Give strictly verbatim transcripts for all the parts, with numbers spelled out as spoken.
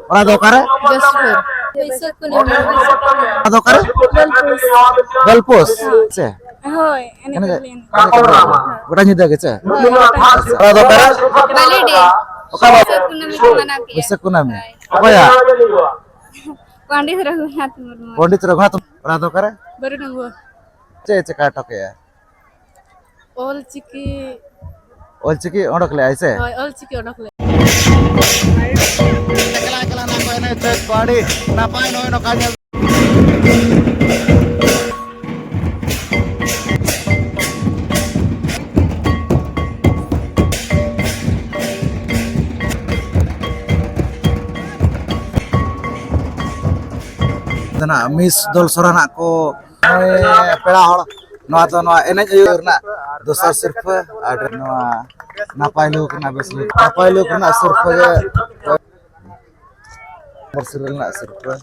ᱚᱲᱟᱜ ᱫᱚ ᱚᱠᱟᱨᱮ? ᱡᱚᱥᱯᱩᱨ᱾ ᱵᱟᱹᱭᱥᱟᱹᱠᱷ ᱠᱩᱱᱟᱹᱢᱤ᱾ ᱚᱲᱟᱜ ᱫᱚ ᱚᱠᱟᱨᱮ? ᱜᱚᱞᱯᱩᱥ᱾ ᱥᱮ? ᱦᱳᱭ, ᱮᱱᱮᱡ ᱮᱱᱮᱡ ᱠᱚᱞᱮ ᱮᱱᱮᱡ᱾ ᱮᱱᱮᱡ ᱠᱚᱞᱮ ᱮᱱᱮᱡ᱾ ᱜᱚᱴᱟ ᱧᱤᱫᱟᱹ ᱜᱮ ᱪᱮ? ᱦᱳᱭ᱾ ᱚᱲᱟᱜ ᱫᱚ ᱚᱠᱟᱨᱮ? ᱵᱟᱹᱞᱤᱰᱤ᱾ ᱚᱠᱟ ᱵᱟᱹᱞᱤᱰᱤ? ᱵᱟᱹᱭᱥᱟᱹᱠᱷ ᱠᱩᱱᱟᱹᱢᱤ ᱠᱚ ᱢᱟᱱᱟᱣ ᱠᱮᱜᱼᱟ᱾ ᱵᱟᱹᱭᱥᱟᱹᱠᱷ ᱠᱩᱱᱟᱹᱢᱤ᱾ ᱦᱳᱭ᱾ ᱚᱠᱚᱭᱟᱜ? ᱯᱚᱱᱰᱤᱛ ᱨᱚᱜᱷᱩᱱᱟᱛᱷ ᱢᱩᱨᱢᱩ᱾ ᱯᱚᱱᱰᱤᱛ ᱨᱚᱜᱷᱩᱱᱟᱛᱷ, ᱚᱲᱟᱜ ᱫᱚ ᱚᱠᱟᱨᱮ? ᱵᱟᱹᱨᱩᱰᱟᱝᱜᱩᱣᱟ᱾ ᱪᱮᱫ ᱮ ᱪᱮᱠᱟ ᱦᱚᱴᱚ ᱠᱮᱜᱼᱟ? ᱚᱞ ᱪᱤᱠᱤ᱾ ᱚᱞ ᱪᱤᱠᱤ ᱚᱰᱚᱠ ᱞᱮᱜᱼᱟᱭ ᱥᱮ? ᱦᱳᱭ, ᱚᱞ ᱪᱤᱠᱤ ᱚᱰᱚᱠ ᱞᱮᱜᱼᱟᱭ᱾ ᱮᱠᱞᱟ ᱮᱠᱞᱟ ᱱᱟ ᱠᱚ ᱮᱱᱮᱡ ᱪᱮᱫ ᱠᱚ ᱟᱹᱰᱤ ᱱᱟᱯᱟᱭ ᱱᱚᱜᱼᱚᱭ ᱱᱚᱝᱠᱟ ᱧᱮᱞ᱾ ᱫᱚ ᱱᱟᱜ ᱢᱤᱥ ᱫᱚᱞ ᱥᱚᱨᱟ ᱱᱟᱜ ᱠᱚ ᱱᱚᱜᱼᱚᱭ ᱯᱮᱲᱟ ᱦᱚᱲ, ᱱᱚᱣᱟ ᱫᱚ ᱱᱚᱣᱟ ᱮᱱᱮᱡ ᱟᱹᱭᱩᱨ ᱨᱮᱱᱟᱜ ᱫᱚᱥᱟᱨ ᱥᱤᱨᱯᱷᱟᱹ ᱟᱨ ᱱᱚᱣᱟ ᱱᱟᱯᱟᱭ ᱞᱩᱠ ᱨᱮᱱᱟᱜ ᱵᱮᱥ ᱞᱩᱠ, ᱱᱟᱯᱟᱭ ᱞᱩᱠ ᱨᱮᱱᱟᱜ ᱥᱤᱨᱯᱷᱟᱹ ᱜᱮ ᱵᱚᱨᱥᱤ ᱨᱮᱱᱟᱜ ᱥᱤᱨᱯᱷᱟᱹ᱾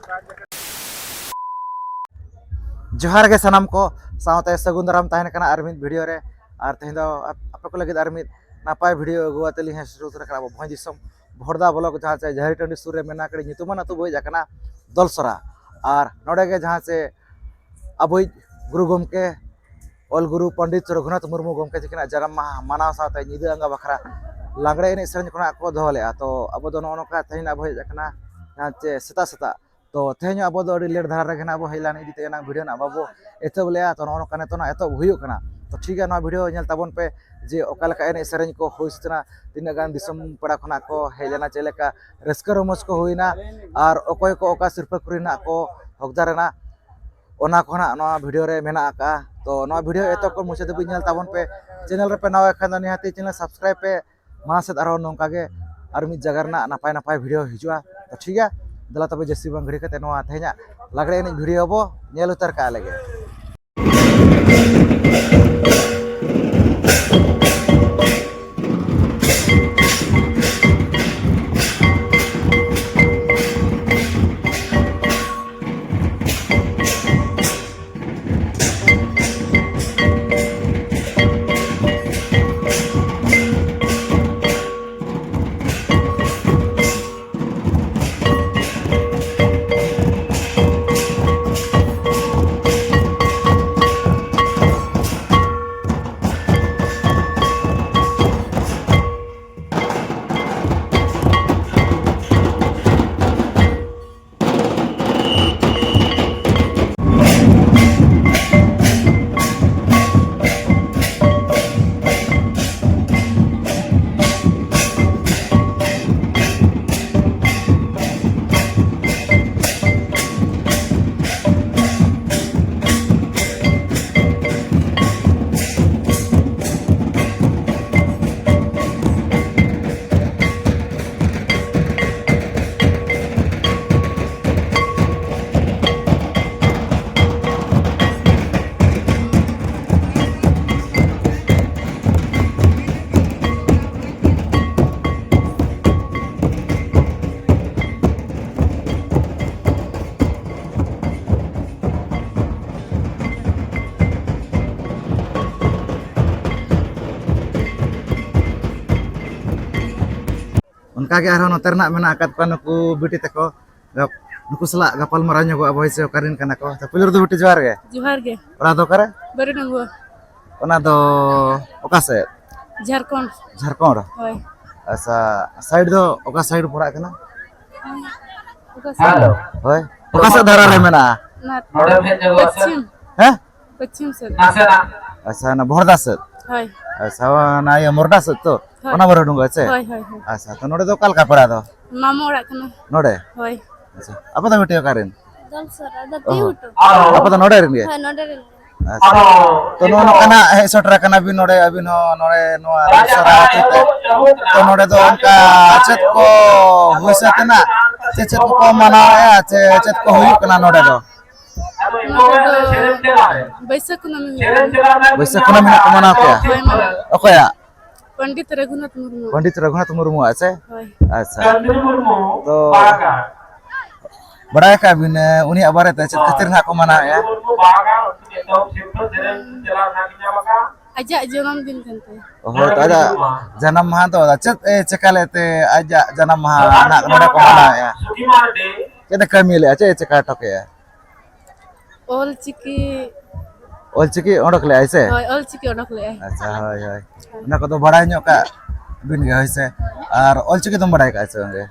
ᱡᱚᱦᱟᱨ ᱜᱮ ᱥᱟᱱᱟᱢ ᱠᱚ, ᱥᱟᱶᱛᱮ ᱥᱟᱹᱜᱩᱱ ᱫᱟᱨᱟᱢ ᱛᱟᱦᱮᱱ ᱠᱟᱱᱟ ᱟᱨ ᱢᱤᱫ ᱵᱷᱤᱰᱤᱭᱳ ᱨᱮ᱾ ᱟᱨ ᱛᱮᱦᱮᱧ ᱫᱚ ᱟᱯ-, ᱟᱯᱮ ᱠᱚ ᱞᱟᱹᱜᱤᱫ ᱟᱨ ᱢᱤᱫ ᱱᱟᱯᱟᱭ ᱵᱷᱤᱰᱤᱭᱳ ᱟᱹᱜᱩ ᱟᱛᱮ ᱞᱤᱧ ᱦᱮᱡ ᱥᱮᱴᱮᱨ ᱩᱛᱟᱹᱨ ᱟᱠᱟᱱᱟ ᱟᱵᱚ ᱵᱷᱚᱸᱡᱽ ᱫᱤᱥᱚᱢ ᱵᱷᱚᱲᱫᱟ ᱵᱞᱚᱠ, ᱡᱟᱦᱟᱸ ᱪᱮ ᱡᱷᱟᱹᱨᱤ ᱴᱟᱺᱰᱤ ᱥᱩᱨ ᱨᱮ ᱢᱮᱱᱟᱜ ᱠᱟᱹᱴᱤᱡ ᱧᱩᱛᱩᱢᱟᱱ ᱟᱹᱛᱩ ᱵᱚ ᱦᱮᱡ ᱟᱠᱟᱱᱟ ᱫᱚᱞᱥᱚᱨᱟ᱾ ᱟᱨ ᱱᱚᱰᱮ ᱜᱮ ᱡᱟᱦᱟᱸ ᱪᱮ ᱟᱵᱚᱭᱤᱡ ᱜᱩᱨᱩ ᱜᱚᱢᱠᱮ ᱚᱞ ᱜᱩᱨᱩ ᱯᱚᱱᱰᱤᱛ ᱨᱚᱜᱷᱩᱱᱟᱛᱷ ᱢᱩᱨᱢᱩ ᱜᱚᱢᱠᱮ ᱛᱤᱠᱤᱱᱟᱜ ᱡᱟᱱᱟᱢ ᱢᱟᱦᱟ ᱢᱟᱱᱟᱣ ᱥᱟᱶᱛᱮ ᱧᱤᱫᱟᱹ ᱟᱸᱜᱟ ᱵᱟᱠᱷᱨᱟ ᱞᱟᱜᱽᱲᱮ ᱮᱱᱮᱡ ᱥᱮᱨᱮᱧ ᱠᱷᱚᱱᱟᱜ ᱠᱚ ᱫᱚᱦᱚ ᱞᱮᱫᱼᱟ᱾ ᱛᱚ ᱟᱵᱚ ᱫᱚ ᱱᱚᱜᱼᱚ ᱱᱚᱝᱠᱟ ᱛᱮᱦᱮᱧ ᱟᱵᱚ ᱦᱮᱡ ᱟᱠᱟᱱᱟ ᱡᱟᱦᱟᱸ ᱪᱮ ᱥᱮᱛᱟᱜ ᱥᱮᱛᱟᱜ᱾ ᱛᱚ ᱛᱮᱦᱮᱧ ᱟᱵᱚ ᱫᱚ ᱟᱹᱰᱤ ᱞᱮᱴ ᱫᱷᱟᱨᱟ ᱨᱮᱜᱮ ᱱᱟᱜ ᱵᱚ ᱦᱮᱡ ᱞᱮᱱ ᱤᱫᱤ ᱛᱮᱜᱮ ᱱᱟᱜ ᱵᱷᱤᱰᱤᱭᱳ ᱱᱟᱜ ᱵᱟᱵᱚ ᱮᱛᱚᱦᱚᱵ ᱞᱮᱜᱼᱟ᱾ ᱛᱚ ᱱᱚᱜᱼᱚ ᱱᱚᱝᱠᱟ ᱱᱤᱛᱚᱜ ᱱᱟᱜ ᱮᱛᱚᱦᱚᱵ ᱦᱩᱭᱩᱜ ᱠᱟᱱᱟ᱾ ᱛᱚ ᱴᱷᱤᱠ ᱜᱮᱭᱟ, ᱱᱚᱣᱟ ᱵᱷᱤᱰᱤᱭᱳ ᱧᱮᱞ ᱛᱟᱵᱚᱱ ᱯᱮ ᱡᱮ ᱚᱠᱟ ᱞᱮᱠᱟ ᱮᱱᱮᱡ ᱥᱮᱨᱮᱧ ᱠᱚ ᱦᱩᱭ ᱥᱟᱹᱛ ᱮᱱᱟ, ᱛᱤᱱᱟᱹᱜ ᱜᱟᱱ ᱫᱤᱥᱚᱢ ᱯᱮᱲᱟ ᱠᱷᱚᱱᱟᱜ ᱠᱚ ᱦᱮᱡ ᱞᱮᱱᱟ, ᱪᱮᱫ ᱞᱮᱠᱟ ᱨᱟᱹᱥᱠᱟᱹ ᱨᱚᱢᱚᱡᱽ ᱠᱚ ᱦᱩᱭᱱᱟ, ᱟᱨ ᱚᱠᱚᱭ ᱠᱚ ᱚᱠᱟ ᱥᱤᱨᱯᱟᱹ ᱠᱚᱨᱮ ᱱᱟᱜ ᱠᱚ ᱦᱚᱠᱫᱟᱨ ᱮᱱᱟ, ᱚᱱᱟ ᱠᱚ ᱱᱟᱜ ᱱᱚᱣᱟ ᱵᱷᱤᱰᱤᱭᱳ ᱨᱮ ᱢᱮᱱᱟᱜ ᱟᱠᱟᱫᱼᱟ᱾ ᱛᱚ ᱱᱚᱣᱟ ᱵᱷᱤᱰᱤᱭᱳ ᱮᱛᱚᱦᱚᱵ ᱠᱷᱚᱱ ᱢᱩᱪᱟᱹᱫ ᱫᱷᱟᱹᱵᱤᱡ ᱧᱮᱞ ᱛᱟᱵᱚᱱ ᱯᱮ᱾ ᱪᱮᱱᱮᱞ ᱨᱮᱯᱮ ᱱᱟᱣᱟ ᱠᱷᱟᱱ ᱫᱚ ᱱᱤᱦᱟᱹᱛᱤ ᱪᱮᱱᱮᱞ ᱥᱟᱵᱥᱠᱨᱟᱭᱤᱵ ᱯᱮ᱾ ᱢᱟᱲᱟᱝ ᱥᱮᱫ ᱟᱨᱦᱚᱸ ᱱᱚᱝᱠᱟ ᱜᱮ ᱟᱨ ᱢᱤᱫ ᱡᱟᱭᱜᱟ ᱨᱮᱱᱟᱜ ᱱᱟᱯᱟᱭ ᱱᱟᱯᱟᱭ ᱵᱷᱤᱰᱤᱭᱳ ᱦᱤᱡᱩᱜᱼᱟ᱾ ᱛᱚ ᱴᱷᱤᱠ ᱜᱮᱭᱟ, ᱫᱮᱞᱟ ᱛᱚᱵᱮ ᱡᱟᱹᱥᱛᱤ ᱵᱟᱝ ᱜᱷᱟᱹᱲᱤ ᱠᱟᱛᱮ ᱱᱚᱣᱟ ᱛᱮᱦᱮᱧᱟᱜ ᱞᱟᱜᱽᱲᱮ ᱮᱱᱮᱡ ᱵᱷᱤᱰᱤᱭᱳ ᱵᱚ ᱧᱮᱞ ᱩᱛᱟᱹᱨ ᱠᱟᱜ ᱞᱮᱜᱮ᱾ ᱚᱱᱠᱟᱜᱮ ᱟᱨᱦᱚᱸ ᱱᱚᱛᱮ ᱨᱮᱱᱟᱜ ᱢᱮᱱᱟᱜ ᱟᱠᱟᱫ ᱠᱚᱣᱟ ᱱᱩᱠᱩ ᱵᱤᱴᱤ ᱛᱟᱠᱚ᱾ ᱱᱩᱠᱩ ᱥᱟᱞᱟᱜ ᱜᱟᱯᱟᱞ ᱢᱟᱨᱟᱣ ᱧᱚᱜᱚᱜᱼᱟ ᱵᱚᱭ ᱥᱮ ᱚᱠᱟᱨᱮᱱ ᱠᱟᱱᱟ ᱠᱚ᱾ ᱛᱚ, ᱯᱩᱭᱞᱩ ᱨᱮᱫᱚ ᱵᱤᱴᱤ ᱡᱚᱦᱟᱨ ᱜᱮ᱾ ᱡᱚᱦᱟᱨ ᱜᱮ᱾ ᱚᱲᱟᱜ ᱫᱚ ᱚᱠᱟᱨᱮ? ᱵᱟᱹᱨᱩᱰᱟᱝᱜᱩᱣᱟ᱾ ᱚᱱᱟ ᱫᱚ ᱚᱠᱟ ᱥᱮᱫ? ᱡᱷᱟᱲᱠᱷᱚᱸᱰ᱾ ᱡᱷᱟᱲᱠᱷᱚᱸᱰ? ᱦᱳᱭ᱾ ᱟᱪᱪᱷᱟ, ᱥᱟᱭᱤᱰ ᱫᱚ ᱚᱠᱟ ᱥᱟᱭᱤᱰ ᱯᱟᱲᱟᱜ ᱠᱟᱱᱟ? ᱚᱠᱟ ᱥᱮᱫ? ᱦᱳᱭ, ᱚᱠᱟ ᱥᱮᱫ ᱫᱷᱟᱨᱟ ᱨᱮ ᱢᱮᱱᱟᱜᱼᱟ? ᱚᱱᱟ ᱯᱚᱪᱷᱤᱢ᱾ ᱦᱮᱸ? ᱯᱚᱪᱷᱤᱢ ᱥᱮᱫ᱾ ᱟᱪᱪᱷᱟ, ᱚᱱᱟ ᱵᱚᱦᱚᱲᱫᱟ ᱥᱮᱫ? ᱦᱳᱭ᱾ ᱟᱪᱪᱷᱟ, ᱚᱱᱟ ᱤᱭᱟᱹ ᱢᱚᱨᱰᱟ ᱥᱮᱫ ᱛᱚ? ᱦᱳᱭ᱾ ᱚᱱᱟ ᱵᱟᱨᱚᱰᱩᱝᱜᱟ ᱥᱮ? ᱦᱳᱭ, ᱦᱳᱭ, ᱦᱳᱭ᱾ ᱟᱪᱪᱷᱟ, ᱛᱚ ᱱᱚᱰᱮ ᱫᱚ ᱚᱠᱟ ᱞᱮᱠᱟ ᱯᱟᱲᱟ ᱫᱚ? ᱢᱟᱢᱚ ᱚᱲᱟᱜ ᱠᱟᱱᱟ᱾ ᱱᱚᱰᱮ? ᱦᱳᱭ᱾ ᱟᱪᱪᱷᱟ, ᱟᱯᱮ ᱫᱚ ᱵᱤᱴᱤ ᱚᱠᱟ ᱨᱮᱱ? ᱫᱚᱞᱥᱚᱨᱟ, ᱫᱟᱹᱛᱤ ᱚᱦᱚ᱾ ᱜᱷᱩᱴᱩ᱾ ᱟᱯᱮ ᱫᱚ ᱱᱚᱰᱮ ᱨᱮᱱ ᱜᱮ? ᱦᱳᱭ, ᱱᱚᱰᱮ ᱨᱮᱱ ᱜᱮ᱾ ᱟᱪᱪᱷᱟ᱾ ᱛᱚ ᱱᱚᱜᱼᱚ ᱱᱚᱝᱠᱟ ᱱᱟᱜ ᱦᱮᱡ ᱥᱮᱴᱮᱨ ᱟᱠᱟᱱᱟ ᱵᱤᱱ ᱱᱚᱰᱮ, ᱟᱹᱵᱤᱱ ᱦᱚᱸ ᱱᱚᱰᱮ ᱱᱚᱣᱟ ᱫᱚᱞᱥᱚᱨᱟ ᱟᱹᱛᱩ ᱛᱮ᱾ ᱛᱚ ᱱᱚᱰᱮ ᱫᱚ ᱚᱱᱠᱟ ᱪᱮᱫ ᱠᱚ ᱦᱩᱭ ᱥᱟᱹᱛ ᱮᱱᱟ? ᱪᱮ ᱪᱮᱫ ᱠᱚᱠᱚ ᱢᱟᱱᱟᱣᱮᱫᱼᱟ? ᱪᱮ ᱪᱮᱫ ᱠᱚ ᱦᱩᱭᱩᱜ ᱠᱟᱱᱟ ᱱᱚᱰᱮ ᱫᱚ? ᱱᱚᱰᱮ ᱫᱚ ᱵᱟᱹᱭᱥᱟᱹᱠᱷ ᱠᱩᱱᱟᱹᱢᱤ ᱦᱩᱭᱩᱜ ᱠᱟᱱᱟ᱾ ᱵᱟᱹᱭᱥᱟᱹᱠᱷ ᱠᱩᱱᱟᱹᱢᱤ ᱦᱟᱸᱜ ᱠᱚ ᱢᱟᱱᱟᱣ ᱠᱮᱜᱼᱟ? ᱦᱳᱭ, ᱢᱟᱱᱟᱣ᱾ ᱚᱠᱚᱭᱟᱜ? ᱯᱚᱱᱰᱤᱛ ᱨᱚᱜᱷᱩᱱᱟᱛᱷ ᱢᱩᱨᱢᱩ᱾ ᱯᱚᱱᱰᱤᱛ ᱨᱚᱜᱷᱩᱱᱟᱛᱷ ᱢᱩᱨᱢᱩᱣᱟᱜ ᱥᱮ? ᱦᱳᱭ᱾ ᱟᱪᱪᱷᱟ᱾ ᱛᱚ, ᱵᱟᱲᱟᱭ ᱠᱟᱜ ᱵᱤᱱ, ᱮ, ᱩᱱᱤᱭᱟᱜ ᱵᱟᱨᱮᱛᱮ ᱪᱮᱫ ᱠᱷᱟᱹᱛᱤᱨ ᱱᱟᱦᱟᱜ ᱠᱚ ᱢᱟᱱᱟᱣᱮᱫᱼᱟ? ᱟᱡᱟᱜ ᱡᱚᱱᱚᱢ ᱫᱤᱱ ᱠᱟᱱ ᱛᱟᱭᱟ᱾ ᱦᱳᱭ, ᱛᱚ, ᱟᱡᱟᱜ ᱡᱟᱱᱟᱢ ᱢᱟᱦᱟ ᱫᱚ ᱪᱮᱫ ᱮ ᱪᱮᱠᱟ ᱞᱮᱫ ᱛᱮ ᱟᱡᱟᱜ ᱡᱟᱱᱟᱢ ᱢᱟᱦᱟ ᱱᱟᱦᱟᱜ ᱱᱚᱰᱮ ᱠᱚ ᱢᱟᱱᱟᱣᱮᱫᱼᱟ? ᱪᱮᱫ ᱮ ᱠᱟᱹᱢᱤ ᱞᱮᱫᱼᱟ? ᱪᱮᱫ ᱮ ᱪᱮᱠᱟ ᱦᱚᱴᱚ ᱠᱮᱫᱼᱟ? ᱚᱞ ᱪᱤᱠᱤ᱾ ᱚᱞ ᱪᱤᱠᱤ ᱚᱰᱚᱠ ᱞᱮᱜᱼᱟᱭ ᱥᱮ? ᱦᱳᱭ, ᱚᱞ ᱪᱤᱠᱤ ᱚᱰᱚᱠ ᱞᱮᱜᱼᱟᱭ᱾ ᱟᱪᱪᱷᱟ, ᱦᱳᱭ, ᱦᱳᱭ᱾ ᱚᱱᱟ ᱠᱚᱫᱚ ᱵᱟᱲᱟᱭ ᱧᱚᱜ ᱠᱟᱜ ᱵᱤᱱ ᱜᱮ, ᱦᱳᱭ ᱥᱮ? ᱟᱨ ᱚᱞ ᱪᱤᱠᱤ ᱫᱚᱢ ᱵᱟᱲᱟᱭ ᱠᱟᱜᱼᱟ ᱥᱮ ᱵᱟᱝ ᱜᱮ?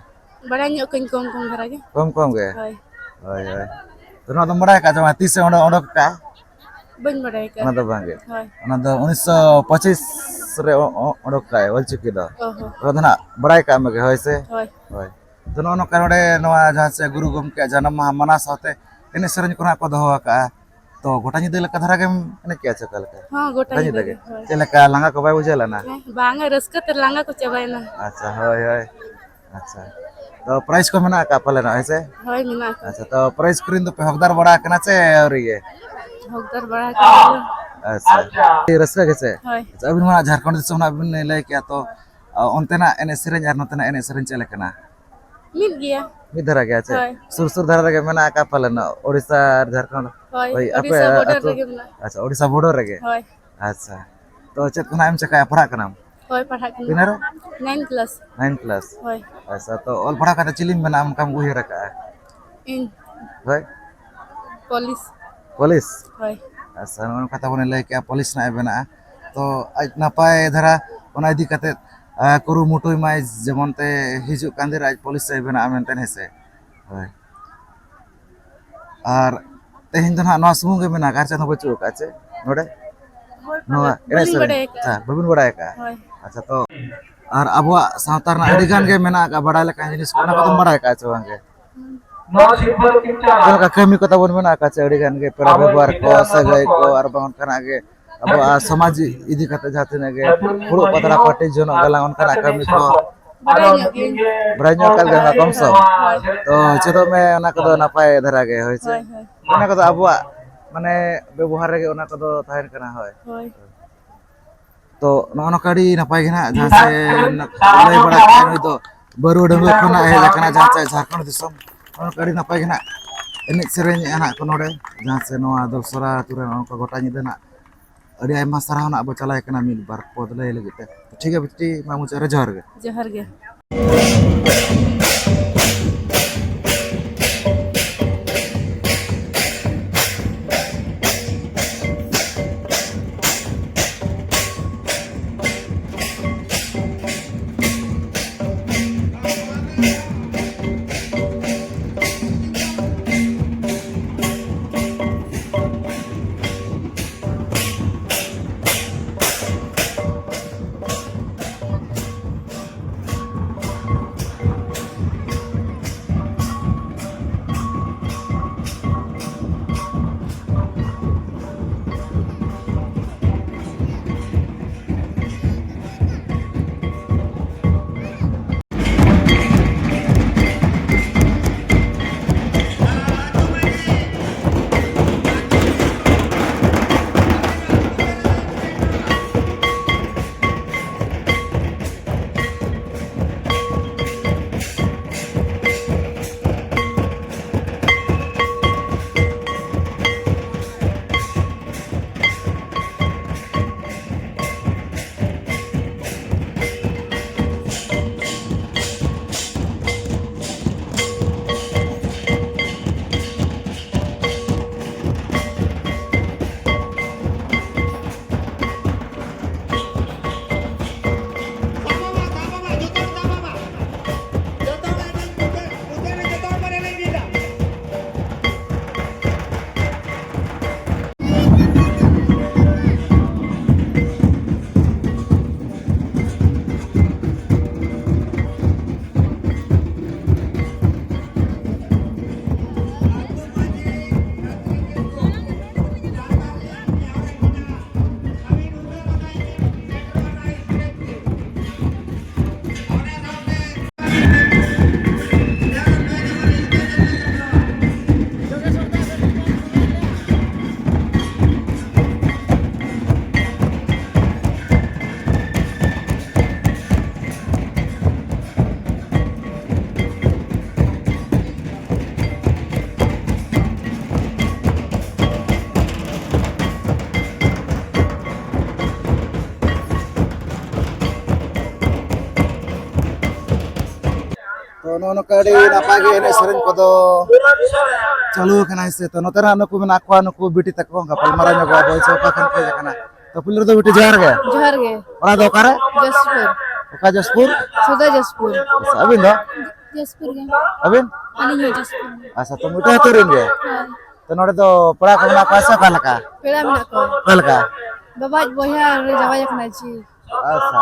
ᱵᱟᱲᱟᱭ ᱧᱚᱜ ᱠᱟᱹᱧ ᱠᱚᱢ ᱠᱚᱢ ᱫᱷᱟᱨᱟ ᱜᱮ᱾ ᱠᱚᱢ ᱠᱚᱢ ᱜᱮ? ᱦᱳᱭ᱾ ᱦᱳᱭ, ᱦᱳᱭ᱾ ᱛᱚ, ᱱᱚᱣᱟ ᱫᱚᱢ ᱵᱟᱲᱟᱭ ᱠᱟᱜᱼᱟ ᱥᱮ ᱵᱟᱝ? ᱛᱤᱥ ᱮ ᱚᱰᱚᱠ, ᱚᱰᱚᱠ ᱠᱟᱜᱼᱟ? ᱵᱟᱹᱧ ᱵᱟᱲᱟᱭ ᱠᱟᱜᱼᱟ᱾ ᱚᱱᱟ ᱫᱚ ᱵᱟᱝ ᱜᱮ? ᱦᱳᱭ᱾ ᱚᱱᱟ ᱫᱚ ᱩᱱᱤᱥᱥᱚ ᱯᱚᱸᱪᱤᱥ ᱨᱮ ᱚ-, ᱚ-, ᱚᱰᱚᱠ ᱠᱟᱜᱼᱟᱭ ᱚᱞ ᱪᱤᱠᱤ ᱫᱚ᱾ ᱚ ᱦᱚᱸ᱾ ᱚᱱᱟ ᱫᱚ ᱱᱟᱜ ᱵᱟᱲᱟᱭ ᱠᱟᱜ ᱢᱮᱜᱮ, ᱦᱳᱭ ᱥᱮ? ᱦᱳᱭ᱾ ᱦᱳᱭ᱾ ᱛᱚ, ᱱᱚᱜᱼᱚ ᱱᱚᱝᱠᱟ ᱱᱚᱰᱮ ᱱᱚᱣᱟ ᱡᱟᱦᱟᱸ ᱥᱮ ᱜᱩᱨᱩ ᱜᱚᱢᱠᱮᱭᱟᱜ ᱡᱟᱱᱟᱢ ᱢᱟᱦᱟ ᱢᱟᱱᱟᱣ ᱥᱟᱶᱛᱮ ᱮᱱᱮᱡ ᱥᱮᱨᱮᱧ ᱠᱚ ᱱᱟᱜ ᱠᱚ ᱫᱚᱦᱚ ᱟᱠᱟᱜᱼᱟ᱾ ᱛᱚ, ᱜᱚᱴᱟ ᱧᱤᱫᱟᱹ ᱞᱮᱠᱟ ᱫᱷᱟᱨᱟ ᱜᱮᱢ ᱮᱱᱮᱡ ᱠᱮᱜᱼᱟ ᱥᱮ ᱚᱠᱟ ᱞᱮᱠᱟ? ᱦᱚᱸ, ᱜᱚᱴᱟ ᱜᱚᱴᱟ ᱧᱤᱫᱟᱹ ᱧᱤᱫᱟᱹ ᱜᱮ᱾ ᱜᱮ, ᱦᱳᱭ᱾ ᱪᱮᱫ ᱞᱮᱠᱟ, ᱞᱟᱸᱜᱟ ᱠᱚ ᱵᱟᱭ ᱵᱩᱡᱷᱟᱹᱣ ᱞᱮᱱᱟ? ᱦᱮᱸ, ᱵᱟᱝᱟ, ᱨᱟᱹᱥᱠᱟᱹ ᱛᱮ ᱞᱟᱸᱜᱟ ᱠᱚ ᱪᱟᱵᱟᱭᱮᱱᱟ᱾ ᱟᱪᱪᱷᱟ, ᱦᱳᱭ, ᱦᱳᱭ᱾ ᱟᱪᱪᱷᱟ᱾ ᱛᱚ, prize ᱠᱚ ᱢᱮᱱᱟᱜ ᱟᱠᱟᱫ ᱯᱟᱞᱮᱱᱚᱜ, ᱦᱮᱸ ᱥᱮ? ᱦᱳᱭ, ᱢᱮᱱᱟᱜ ᱟᱠᱟᱫ᱾ ᱟᱪᱪᱷᱟ, ᱛᱚ, prize ᱠᱚᱨᱮᱱ ᱫᱚᱯᱮ ᱦᱚᱠᱫᱟᱨ ᱵᱟᱲᱟ ᱟᱠᱟᱱᱟ ᱥᱮ ᱟᱹᱣᱨᱤ ᱜᱮ? ᱦᱚᱠᱫᱟᱨ ᱵᱟᱲᱟ ᱟᱠᱟᱱ ᱜᱮᱭᱟ᱾ ᱟᱪᱪᱷᱟ᱾ ᱟᱹᱰᱤ ᱨᱟᱹᱥᱠᱟᱹ ᱜᱮ ᱥᱮ? ᱦᱳᱭ᱾ ᱟᱪᱪᱷᱟ, ᱟᱹᱵᱤᱱ ᱢᱟ ᱡᱷᱟᱲᱠᱷᱚᱸᱰ ᱫᱤᱥᱚᱢ ᱨᱮᱱᱟᱜ ᱵᱤᱱ ᱞᱟᱹᱭ ᱠᱮᱜᱼᱟ, ᱛᱚ, ᱚ, ᱚᱱᱛᱮᱱᱟᱜ ᱮᱱᱮᱡ ᱥᱮᱨᱮᱧ ᱟᱨ ᱱᱚᱛᱮᱱᱟᱜ ᱮᱱᱮᱡ ᱥᱮᱨᱮᱧ ᱪᱮᱫ ᱞᱮᱠᱟᱱᱟ? ᱢᱤᱫ ᱜᱮᱭᱟ᱾ ᱢᱤᱫ ᱫᱷᱟᱨᱟ ᱜᱮᱭᱟ ᱪᱮ? ᱦᱳᱭ᱾ ᱥᱩᱨ ᱥᱩᱨ ᱫᱷᱟᱨᱟ ᱨᱮᱜᱮ ᱢᱮᱱᱟᱜ ᱟᱠᱟᱫ ᱯᱟᱞᱮᱱ, ᱳᱰᱤᱥᱟ ᱟᱨ ᱡᱷᱟᱲᱠᱷᱚᱸᱰ᱾ ᱦᱳᱭ, ᱦᱳᱭ, ᱟᱯᱮ ᱳᱰᱤᱥᱟ border ᱟᱹᱛᱩ? ᱨᱮᱜᱮ ᱢᱮᱱᱟᱜᱼᱟ᱾ ᱟᱪᱪᱷᱟ, ᱳᱰᱤᱥᱟ border ᱨᱮᱜᱮ? ᱦᱳᱭ᱾ ᱟᱪᱪᱷᱟ᱾ ᱛᱚ, ᱪᱮᱫ ᱠᱚ ᱱᱟᱜ ᱮᱢ ᱪᱮᱠᱟᱭᱟ, ᱯᱟᱲᱦᱟᱜ ᱠᱟᱱᱟᱢ? ᱦᱳᱭ, ᱯᱟᱲᱦᱟᱜ ᱠᱟᱱᱟ᱾ ᱛᱤᱱᱟᱹᱜ ᱨᱮ? Nine class᱾ Nine class? ᱦᱳᱭ᱾ ᱟᱪᱪᱷᱟ, ᱛᱚ ᱚᱞ ᱯᱟᱲᱦᱟᱣ ᱠᱟᱛᱮ ᱪᱮᱫ ᱮᱢ ᱵᱮᱱᱟᱜᱼᱟ ᱚᱱᱠᱟᱢ ᱩᱭᱦᱟᱹᱨ ᱟᱠᱟᱫᱼᱟ? ᱤᱧ ᱦᱳᱭ᱾ Police᱾ Police? ᱦᱳᱭ᱾ ᱟᱪᱪᱷᱟ, ᱱᱚᱜᱼᱚ ᱱᱚᱝᱠᱟ ᱛᱟᱵᱚᱱᱮ ᱞᱟᱹᱭ ᱠᱮᱜᱼᱟ, police ᱱᱟᱜ ᱮ ᱵᱮᱱᱟᱜᱼᱟ᱾ ᱛᱚ ᱟᱡ ᱱᱟᱯᱟᱭ ᱫᱷᱟᱨᱟ ᱚᱱᱟ ᱤᱫᱤ ᱠᱟᱛᱮ, ᱟ, ᱠᱩᱨᱩᱢᱩᱴᱩᱭ ᱢᱟᱭ, ᱡᱮᱢᱚᱱ ᱛᱮ ᱦᱤᱡᱩᱜ ᱠᱟᱱ ᱫᱤᱱ ᱨᱮ ᱟᱡ police ᱮ ᱵᱮᱱᱟᱜᱼᱟ ᱢᱮᱱᱛᱮ, ᱦᱮᱸ ᱥᱮ? ᱦᱳᱭ᱾ ᱟᱨ ᱛᱮᱦᱮᱧ ᱫᱚ ᱱᱟᱦᱟᱜ ᱱᱚᱣᱟ ᱥᱩᱢᱩᱝ ᱜᱮ ᱢᱮᱱᱟᱜᱼᱟ, ᱟᱨ ᱪᱮᱫ ᱦᱚᱸ ᱵᱟᱹᱪᱩᱜ ᱟᱠᱟᱫᱼᱟ ᱪᱮ ᱱᱚᱰᱮ? ᱦᱳᱭ, ᱱᱚᱣᱟ ᱵᱟᱹᱞᱤᱧ ᱮᱱᱮᱡ ᱥᱮᱨᱮᱧ? ᱵᱟᱲᱟᱭ ᱟᱠᱟᱫᱼᱟ᱾ ᱟᱪᱪᱷᱟ, ᱵᱟᱹᱵᱤᱱ ᱵᱟᱲᱟᱭ ᱟᱠᱟᱫᱼᱟ? ᱦᱳᱭ᱾ ᱟᱪᱪᱷᱟ, ᱛᱚ ᱟᱨ ᱟᱵᱚᱣᱟᱜ ᱥᱟᱶᱛᱟ ᱨᱮᱱᱟᱜ ᱟᱹᱰᱤ ᱜᱟᱱ ᱜᱮ ᱢᱮᱱᱟᱜ ᱟᱠᱟᱫ ᱵᱟᱲᱟᱭ ᱞᱮᱠᱟᱱ ᱡᱤᱱᱤᱥ ᱠᱚ, ᱚᱱᱟ ᱠᱚᱫᱚᱢ ᱵᱟᱲᱟᱭ ᱟᱠᱟᱫᱼᱟ ᱪᱮ ᱵᱟᱝ ᱜᱮ? ᱪᱮᱫ ᱞᱮᱠᱟ ᱠᱟᱹᱢᱤ ᱠᱚ ᱛᱟᱵᱚᱱ ᱢᱮᱱᱟᱜ ᱟᱠᱟᱫ ᱪᱮ ᱟᱹᱰᱤ ᱜᱟᱱ ᱜᱮ, ᱯᱮᱲᱟ ᱵᱮᱵᱚᱦᱟᱨ ᱠᱚ, ᱥᱟᱹᱜᱟᱹᱭ ᱠᱚ, ᱟᱨ ᱵᱟᱝ ᱚᱱᱠᱟᱱᱟᱜ ᱜᱮ ᱟᱵᱚᱣᱟᱜ ᱥᱚᱢᱟᱡᱽ ᱤᱫᱤ ᱠᱟᱛᱮ ᱡᱟᱦᱟᱸ ᱛᱤᱱᱟᱹᱜ ᱜᱮ ᱯᱷᱩᱲᱩᱜ ᱯᱟᱛᱲᱟ ᱯᱟᱹᱴᱤ ᱡᱚᱱᱚᱜ ᱜᱟᱞᱟᱝ ᱚᱱᱠᱟᱱᱟᱜ ᱠᱟᱹᱢᱤ ᱠᱚ ᱵᱟᱲᱟᱭ ᱧᱚᱜ ᱜᱮ᱾ ᱵᱟᱲᱟᱭ ᱧᱚᱜ ᱟᱠᱟᱫ ᱜᱮᱭᱟ ᱠᱚᱢ ᱥᱚᱢ? ᱦᱳᱭ᱾ ᱛᱚ ᱪᱮᱫᱚᱜ ᱢᱮ, ᱚᱱᱟ ᱠᱚᱫᱚ ᱱᱟᱯᱟᱭ ᱫᱷᱟᱨᱟ ᱜᱮ, ᱦᱳᱭ ᱥᱮ? ᱦᱳᱭ, ᱦᱳᱭ᱾ ᱚᱱᱟ ᱠᱚᱫᱚ ᱟᱵᱚᱣᱟᱜ ᱢᱟᱱᱮ ᱵᱮᱵᱚᱦᱟᱨ ᱨᱮᱜᱮ ᱚᱱᱟ ᱠᱚᱫᱚ ᱛᱟᱦᱮᱱ ᱠᱟᱱᱟ, ᱦᱳᱭ᱾ ᱦᱳᱭ᱾ ᱛᱚ ᱱᱚᱜᱼᱚ ᱱᱚᱝᱠᱟ ᱟᱹᱰᱤ ᱱᱟᱯᱟᱭ ᱜᱮ ᱱᱟᱦᱟᱜ, ᱡᱟᱦᱟᱸ ᱥᱮ ᱞᱟᱹᱭ ᱵᱟᱲᱟ ᱠᱮᱫᱼᱟ, ᱱᱩᱭ ᱫᱚ ᱵᱟᱹᱨᱩ ᱰᱟᱺᱜᱩᱣᱟᱹ ᱠᱷᱚᱱᱟᱜ ᱦᱮᱡ ᱟᱠᱟᱱᱟ, ᱡᱟᱦᱟᱸ ᱥᱮ ᱡᱷᱟᱲᱠᱷᱚᱸᱰ ᱫᱤᱥᱚᱢ᱾ ᱱᱚᱜᱼᱚ ᱱᱚᱝᱠᱟ ᱟᱹᱰᱤ ᱱᱟᱯᱟᱭ ᱜᱮ ᱱᱟᱦᱟᱜ ᱮᱱᱮᱡ ᱥᱮᱨᱮᱧᱮᱫᱼᱟ ᱱᱟᱦᱟᱜ ᱠᱚ ᱱᱚᱰᱮ, ᱡᱟᱦᱟᱸ ᱥᱮ ᱱᱚᱣᱟ ᱫᱚᱞᱥᱚᱨᱟ ᱟᱹᱛᱩ ᱨᱮ ᱱᱚᱜᱼᱚ ᱱᱚᱝᱠᱟ ᱜᱚᱴᱟ ᱧᱤᱫᱟᱹ ᱱᱟᱦᱟᱜ᱾ ᱟᱹᱰᱤ ᱟᱭᱢᱟ ᱥᱟᱨᱦᱟᱣ ᱱᱟᱦᱟᱜ ᱵᱚ ᱪᱟᱞᱟᱣ ᱠᱟᱱᱟ ᱢᱤᱫ ᱵᱟᱨ ᱯᱚᱫ ᱞᱟᱹᱭ ᱞᱟᱹᱜᱤᱫ ᱛᱮ᱾ ᱴᱷᱤᱠ ᱜᱮᱭᱟ ᱵᱤᱴᱤ, ᱢᱟ ᱢᱩᱪᱟᱹᱫ ᱨᱮ ᱡᱚᱦᱟᱨ ᱜᱮ᱾ ᱡᱚᱦᱟᱨ ᱜᱮ᱾ ᱱᱚᱜᱼᱚ ᱱᱚᱝᱠᱟ ᱟᱹᱰᱤ ᱱᱟᱯᱟᱭ ᱜᱮ ᱮᱱᱮᱡ ᱥᱮᱨᱮᱧ ᱠᱚᱫᱚ ᱪᱟᱹᱞᱩ ᱟᱠᱟᱱᱟ, ᱦᱮᱸ ᱥᱮ᱾ ᱛᱚ, ᱱᱚᱛᱮ ᱨᱮ ᱦᱟᱸᱜ ᱱᱩᱠᱩ ᱢᱮᱱᱟᱜ ᱠᱚᱣᱟ, ᱱᱩᱠᱩ ᱵᱤᱴᱤ ᱛᱟᱠᱚ, ᱜᱟᱯᱟᱞ ᱢᱟᱨᱟᱣ ᱧᱚᱜᱚᱜᱼᱟ ᱵᱚᱱ ᱥᱮ ᱚᱠᱟ ᱠᱷᱚᱱ ᱠᱚ ᱦᱮᱡ ᱟᱠᱟᱱᱟ᱾ ᱛᱚ, ᱯᱩᱭᱞᱩ ᱨᱮᱫᱚ ᱵᱤᱴᱤ, ᱡᱚᱦᱟᱨ ᱜᱮ᱾ ᱡᱚᱦᱟᱨ ᱜᱮ᱾ ᱚᱲᱟᱜ ᱫᱚ ᱚᱠᱟᱨᱮ? ᱡᱚᱥᱯᱩᱨ᱾ ᱚᱠᱟ ᱡᱚᱥᱯᱩᱨ? ᱥᱩᱫᱷᱟ ᱡᱚᱥᱯᱩᱨ᱾ ᱟᱪᱪᱷᱟ, ᱟᱹᱵᱤᱱ ᱫᱚ? ᱡᱚᱥᱯᱩᱨ ᱜᱮ᱾ ᱟᱹᱵᱤᱱ? ᱟᱹᱞᱤᱧ ᱦᱚᱸ ᱡᱚᱥᱯᱩᱨ ᱜᱮ᱾ ᱟᱪᱪᱷᱟ, ᱛᱚ, ᱢᱤᱫᱴᱟᱝ ᱟᱹᱛᱩ ᱨᱮᱱ ᱜᱮ? ᱦᱳᱭ᱾ ᱛᱚ, ᱱᱚᱰᱮ ᱫᱚ ᱯᱮᱲᱟ ᱠᱚ ᱢᱮᱱᱟᱜ ᱠᱚᱣᱟ ᱥᱮ ᱚᱠᱟ ᱞᱮᱠᱟ? ᱯᱮᱲᱟ ᱢᱮᱱᱟᱜ ᱠᱚᱣᱟ᱾ ᱚᱠᱟ ᱞᱮᱠᱟ? ᱵᱟᱵᱟᱭᱤᱡ ᱵᱚᱭᱦᱟ ᱱᱚᱰᱮ ᱡᱟᱶᱟᱭ ᱟᱠᱟᱱᱟᱭ ᱡᱤ᱾ ᱟᱪᱪᱷᱟ,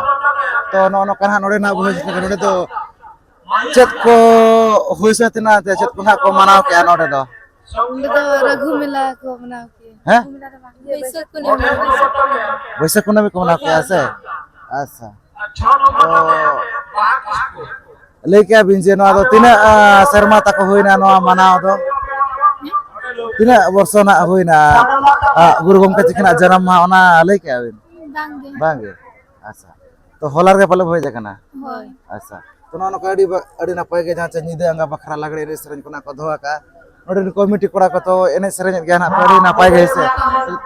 ᱛᱚ, ᱱᱚᱜᱼᱚ ᱱᱚᱝᱠᱟ ᱦᱟᱸᱜ ᱱᱚᱰᱮ ᱱᱟᱜ ᱵᱚᱭᱦᱟ ᱥᱮᱴᱮᱨ ᱠᱟᱱᱟ᱾ ᱱᱚᱰᱮ ᱫᱚ ᱪᱮᱫ ᱠᱚ ᱦᱩᱭ ᱥᱟᱹᱛ ᱮᱱᱟ, ᱪᱮ ᱪᱮᱫ ᱠᱚ ᱱᱟᱜ ᱠᱚ ᱢᱟᱱᱟᱣ ᱠᱮᱜᱼᱟ ᱱᱚᱰᱮ ᱫᱚ? ᱱᱚᱰᱮ ᱫᱚ ᱨᱟᱹᱜᱷᱩ ᱢᱮᱞᱟ ᱠᱚ ᱢᱟᱱᱟᱣ ᱠᱮᱜᱼᱟ᱾ ᱦᱮᱸ? ᱵᱟᱹᱭᱥᱟᱹᱠᱷ ᱠᱩᱱᱟᱹᱢᱤ᱾ ᱵᱟᱹᱭᱥᱟᱹᱠᱷ ᱠᱩᱱᱟᱹᱢᱤ ᱠᱚ ᱢᱟᱱᱟᱣ ᱠᱮᱜᱼᱟ ᱥᱮ? ᱟᱪᱪᱷᱟ᱾ ᱛᱚ, ᱞᱟᱹᱭ ᱠᱮᱜᱼᱟ ᱵᱤᱱ ᱡᱮ ᱱᱚᱣᱟ ᱫᱚ ᱛᱤᱱᱟᱹᱜ, ᱟ, ᱥᱮᱨᱢᱟ ᱛᱟᱠᱚ ᱦᱩᱭᱱᱟ ᱱᱚᱣᱟ ᱢᱟᱱᱟᱣ ᱫᱚ? ᱛᱤᱱᱟᱹᱜ ᱵᱚᱨᱥᱚ ᱱᱟᱜ ᱦᱩᱭᱱᱟ, ᱟ, ᱜᱩᱨᱩ ᱜᱚᱢᱠᱮ ᱛᱤᱠᱤᱱᱟᱜ ᱡᱟᱱᱟᱢ ᱢᱟᱦᱟ, ᱚᱱᱟ ᱞᱟᱹᱭ ᱠᱮᱜᱼᱟ ᱵᱤᱱ? ᱵᱟᱝᱜᱮ᱾ ᱵᱟᱝᱜᱮ? ᱟᱪᱪᱷᱟ᱾ ᱛᱚ, ᱦᱚᱞᱟ ᱨᱮᱜᱮ ᱯᱟᱞᱮ ᱵᱚ ᱦᱮᱡ ᱟᱠᱟᱱᱟ? ᱦᱳᱭ᱾ ᱟᱪᱪᱷᱟ᱾ ᱛᱚ, ᱱᱚᱜᱼᱚ ᱱᱚᱝᱠᱟ ᱟᱹᱰᱤ ᱵᱟ-, ᱟᱹᱰᱤ ᱱᱟᱯᱟᱭ ᱜᱮ ᱡᱟᱦᱟᱸ ᱪᱮ ᱧᱤᱫᱟᱹ ᱟᱸᱜᱟ ᱵᱟᱠᱷᱨᱟ ᱞᱟᱜᱽᱲᱮ ᱮᱱᱮᱡ ᱥᱮᱨᱮᱧ ᱠᱚ ᱱᱟᱜ ᱠᱚ ᱫᱚᱦᱚ ᱟᱠᱟᱫᱼᱟ᱾ ᱱᱚᱰᱮ ᱨᱮᱱ ᱠᱚᱢᱤᱴᱤ ᱠᱚᱲᱟ ᱠᱚ ᱛᱚ ᱮᱱᱮᱡ ᱥᱮᱨᱮᱧᱮᱫ ᱜᱮᱭᱟ ᱱᱟᱜ ᱯᱮ, ᱟᱹᱰᱤ ᱱᱟᱯᱟᱭ ᱜᱮ, ᱦᱮᱸ ᱥᱮ?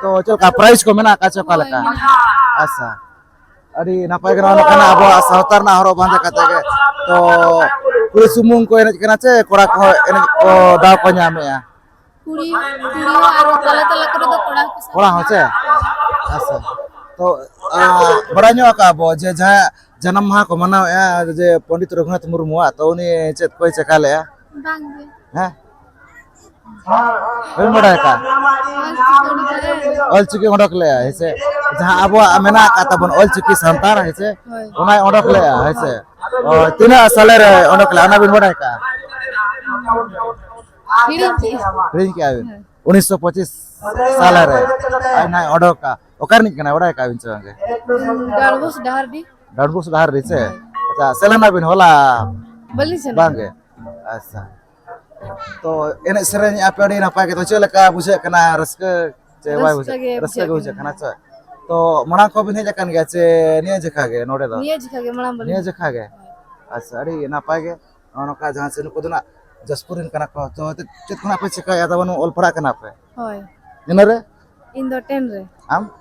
ᱛᱚ, ᱪᱮᱫ ᱞᱮᱠᱟ prize ᱠᱚ ᱢᱮᱱᱟᱜ ᱟᱠᱟᱫ ᱪᱮ ᱚᱠᱟ ᱞᱮᱠᱟ? ᱦᱳᱭ, ᱢᱮᱱᱟᱜᱼᱟ᱾ ᱟᱪᱪᱷᱟ᱾ ᱟᱹᱰᱤ ᱱᱟᱯᱟᱭ ᱜᱮ ᱱᱚᱣᱟ ᱱᱚᱝᱠᱟᱱᱟᱜ ᱟᱵᱚᱣᱟᱜ ᱥᱟᱶᱛᱟ ᱨᱮᱱᱟᱜ ᱦᱚᱨᱚᱜ ᱵᱟᱸᱫᱮ ᱠᱟᱛᱮ ᱜᱮ᱾ ᱛᱚ, ᱠᱩᱲᱤ ᱥᱩᱢᱩᱝ ᱠᱚ ᱮᱱᱮᱡ ᱠᱟᱱᱟ ᱪᱮ ᱠᱚᱲᱟ ᱠᱚᱦᱚᱸ ᱮᱱᱮᱡ ᱠᱚ ᱫᱟᱣ ᱠᱚ ᱧᱟᱢᱮᱜᱼᱟ? ᱠᱩᱲᱤ, ᱠᱩᱲᱤ ᱦᱚᱸ ᱟᱨ ᱛᱟᱞᱟ ᱛᱟᱞᱟ ᱠᱚᱨᱮ ᱫᱚ ᱠᱚᱲᱟ ᱦᱚᱸᱠᱚ ᱥᱟᱵ ᱠᱚᱲᱟ ᱦᱚᱸ ᱠᱚᱣᱟ᱾ ᱪᱮ? ᱟᱪᱪᱷᱟ᱾ ᱛᱚ, ᱟ, ᱵᱟᱲᱟᱭ ᱧᱚᱜ ᱟᱠᱟᱫ ᱟᱵᱚ ᱡᱮ ᱡᱟᱦᱟᱸᱭᱟᱜ ᱡᱟᱱᱟᱢ ᱢᱟᱦᱟ ᱠᱚ ᱢᱟᱱᱟᱣᱮᱜᱼᱟ, ᱡᱮ ᱯᱚᱱᱰᱤᱛ ᱨᱚᱜᱷᱩᱱᱟᱛᱷ ᱢᱩᱨᱢᱩᱣᱟᱜ, ᱛᱚ ᱩᱱᱤ ᱪᱮᱫ ᱠᱚᱭ ᱪᱮᱠᱟ ᱞᱮᱜᱼᱟ? ᱵᱟᱝ ᱜᱮ᱾ ᱦᱮᱸ? ᱵᱟᱹᱧ ᱵᱟᱲᱟᱭ ᱟᱠᱟᱫ? ᱚᱞ ᱪᱤᱠᱤ ᱚᱰᱚᱠ ᱞᱮᱜᱼᱟ᱾ ᱚᱞ ᱪᱤᱠᱤ ᱚᱰᱚᱠ ᱞᱮᱜᱼᱟ, ᱦᱮᱸ ᱥᱮ? ᱡᱟᱦᱟᱸ ᱟᱵᱚᱣᱟᱜ ᱢᱮᱱᱟᱜ ᱟᱠᱟᱫ ᱛᱟᱵᱚᱱ ᱚᱞ ᱪᱤᱠᱤ ᱥᱟᱱᱛᱟᱲ, ᱦᱮᱸ ᱥᱮ? ᱦᱳᱭ᱾ ᱚᱱᱟᱭ ᱚᱰᱚᱠ ᱞᱮᱜᱼᱟ, ᱦᱮᱸ ᱥᱮ? ᱚ, ᱛᱤᱱᱟᱹᱜ ᱥᱟᱞᱮ ᱨᱮ ᱚᱰᱚᱠ ᱞᱮᱜᱼᱟ, ᱚᱱᱟ ᱵᱤᱱ ᱵᱟᱲᱟᱭ ᱟᱠᱟᱫ? ᱦᱤᱲᱤᱧ ᱠᱮᱜᱼᱟ᱾ ᱦᱤᱲᱤᱧ ᱠᱮᱜᱼᱟ ᱵᱤᱱ? ᱦᱮᱸ᱾ ᱩᱱᱤᱥᱥᱚ ᱯᱚᱸᱪᱤᱥ ᱥᱟᱞᱮ ᱨᱮ ᱟᱡ ᱱᱟᱭ ᱚᱰᱚᱠᱟ᱾ ᱚᱠᱟ ᱨᱤᱱᱤᱡ ᱠᱟᱱᱟᱭ, ᱵᱟᱲᱟᱭ ᱟᱠᱟᱫ ᱵᱤᱱ ᱥᱮ ᱵᱟᱝ ᱜᱮ? ᱰᱟᱸᱰᱵᱳᱥ ᱰᱟᱦᱟᱨᱰᱤ᱾ ᱰᱟᱸᱰᱵᱳᱥ ᱰᱟᱦᱟᱨᱰᱤ ᱥᱮ? ᱦᱮᱸ᱾ ᱟᱪᱪᱷᱟ, ᱥᱮᱱ ᱞᱮᱱᱟ ᱵᱤᱱ ᱦᱚᱞᱟ? ᱵᱟᱹᱞᱤᱧ ᱥᱮᱱ ᱵᱟᱝ ᱜᱮ? ᱟᱠᱟᱱᱟ᱾ ᱟᱪᱪᱷᱟ᱾ ᱛᱚ, ᱮᱱᱮᱡ ᱥᱮᱨᱮᱧ ᱟᱯᱮ ᱟᱹᱰᱤ ᱱᱟᱯᱟᱭ ᱜᱮ, ᱛᱚ ᱪᱮᱫ ᱞᱮᱠᱟ ᱵᱩᱡᱷᱟᱹᱜ ᱠᱟᱱᱟ? ᱨᱟᱹᱥᱠᱟᱹ ᱪᱮ ᱵᱟᱭ ᱨᱟᱹᱥᱠᱟᱹ ᱵᱩᱡᱷᱟᱹᱜ? ᱜᱮ ᱨᱟᱹᱥᱠᱟᱹ ᱵᱩᱡᱷᱟᱹᱜ ᱜᱮ ᱵᱩᱡᱷᱟᱹᱜ ᱠᱟᱱᱟ᱾ ᱠᱟᱱᱟ ᱪᱮ? ᱛᱚ, ᱢᱟᱲᱟᱝ ᱠᱷᱚᱱ ᱵᱤᱱ ᱦᱮᱡ ᱟᱠᱟᱱ ᱜᱮᱭᱟ ᱪᱮ ᱱᱤᱭᱟᱹ ᱡᱮᱠᱷᱟ ᱜᱮ ᱱᱚᱰᱮ ᱫᱚ? ᱱᱤᱭᱟᱹ ᱡᱮᱠᱷᱟ ᱜᱮ, ᱢᱟᱲᱟᱝ ᱵᱟᱹᱞᱤᱧ ᱱᱤᱭᱟᱹ ᱦᱮᱡ ᱡᱮᱠᱷᱟ ᱜᱮ? ᱟᱠᱟᱱᱟ᱾ ᱟᱪᱪᱷᱟ, ᱟᱹᱰᱤ ᱱᱟᱯᱟᱭ ᱜᱮ᱾ ᱱᱚᱜᱼᱚ ᱱᱚᱝᱠᱟ ᱡᱟᱦᱟᱸ ᱥᱮ ᱱᱩᱠᱩ ᱫᱚ ᱱᱟᱜ ᱡᱟᱡᱽᱯᱩᱨ ᱨᱮᱱ ᱠᱟᱱᱟ ᱠᱚ, ᱛᱚ ᱪᱮᱫ, ᱪᱮᱫ ᱠᱷᱚᱱᱟᱜ ᱯᱮ ᱪᱮᱠᱟᱭᱮᱫᱼᱟ? ᱛᱟᱵᱚᱱ ᱚᱞ ᱯᱟᱲᱦᱟᱜ ᱠᱟᱱᱟ ᱯᱮ? ᱦᱳᱭ᱾ ᱤᱱᱟᱹ ᱨᱮ? ᱤᱧ ᱫᱚ ten ᱨᱮ᱾ ᱟᱢ?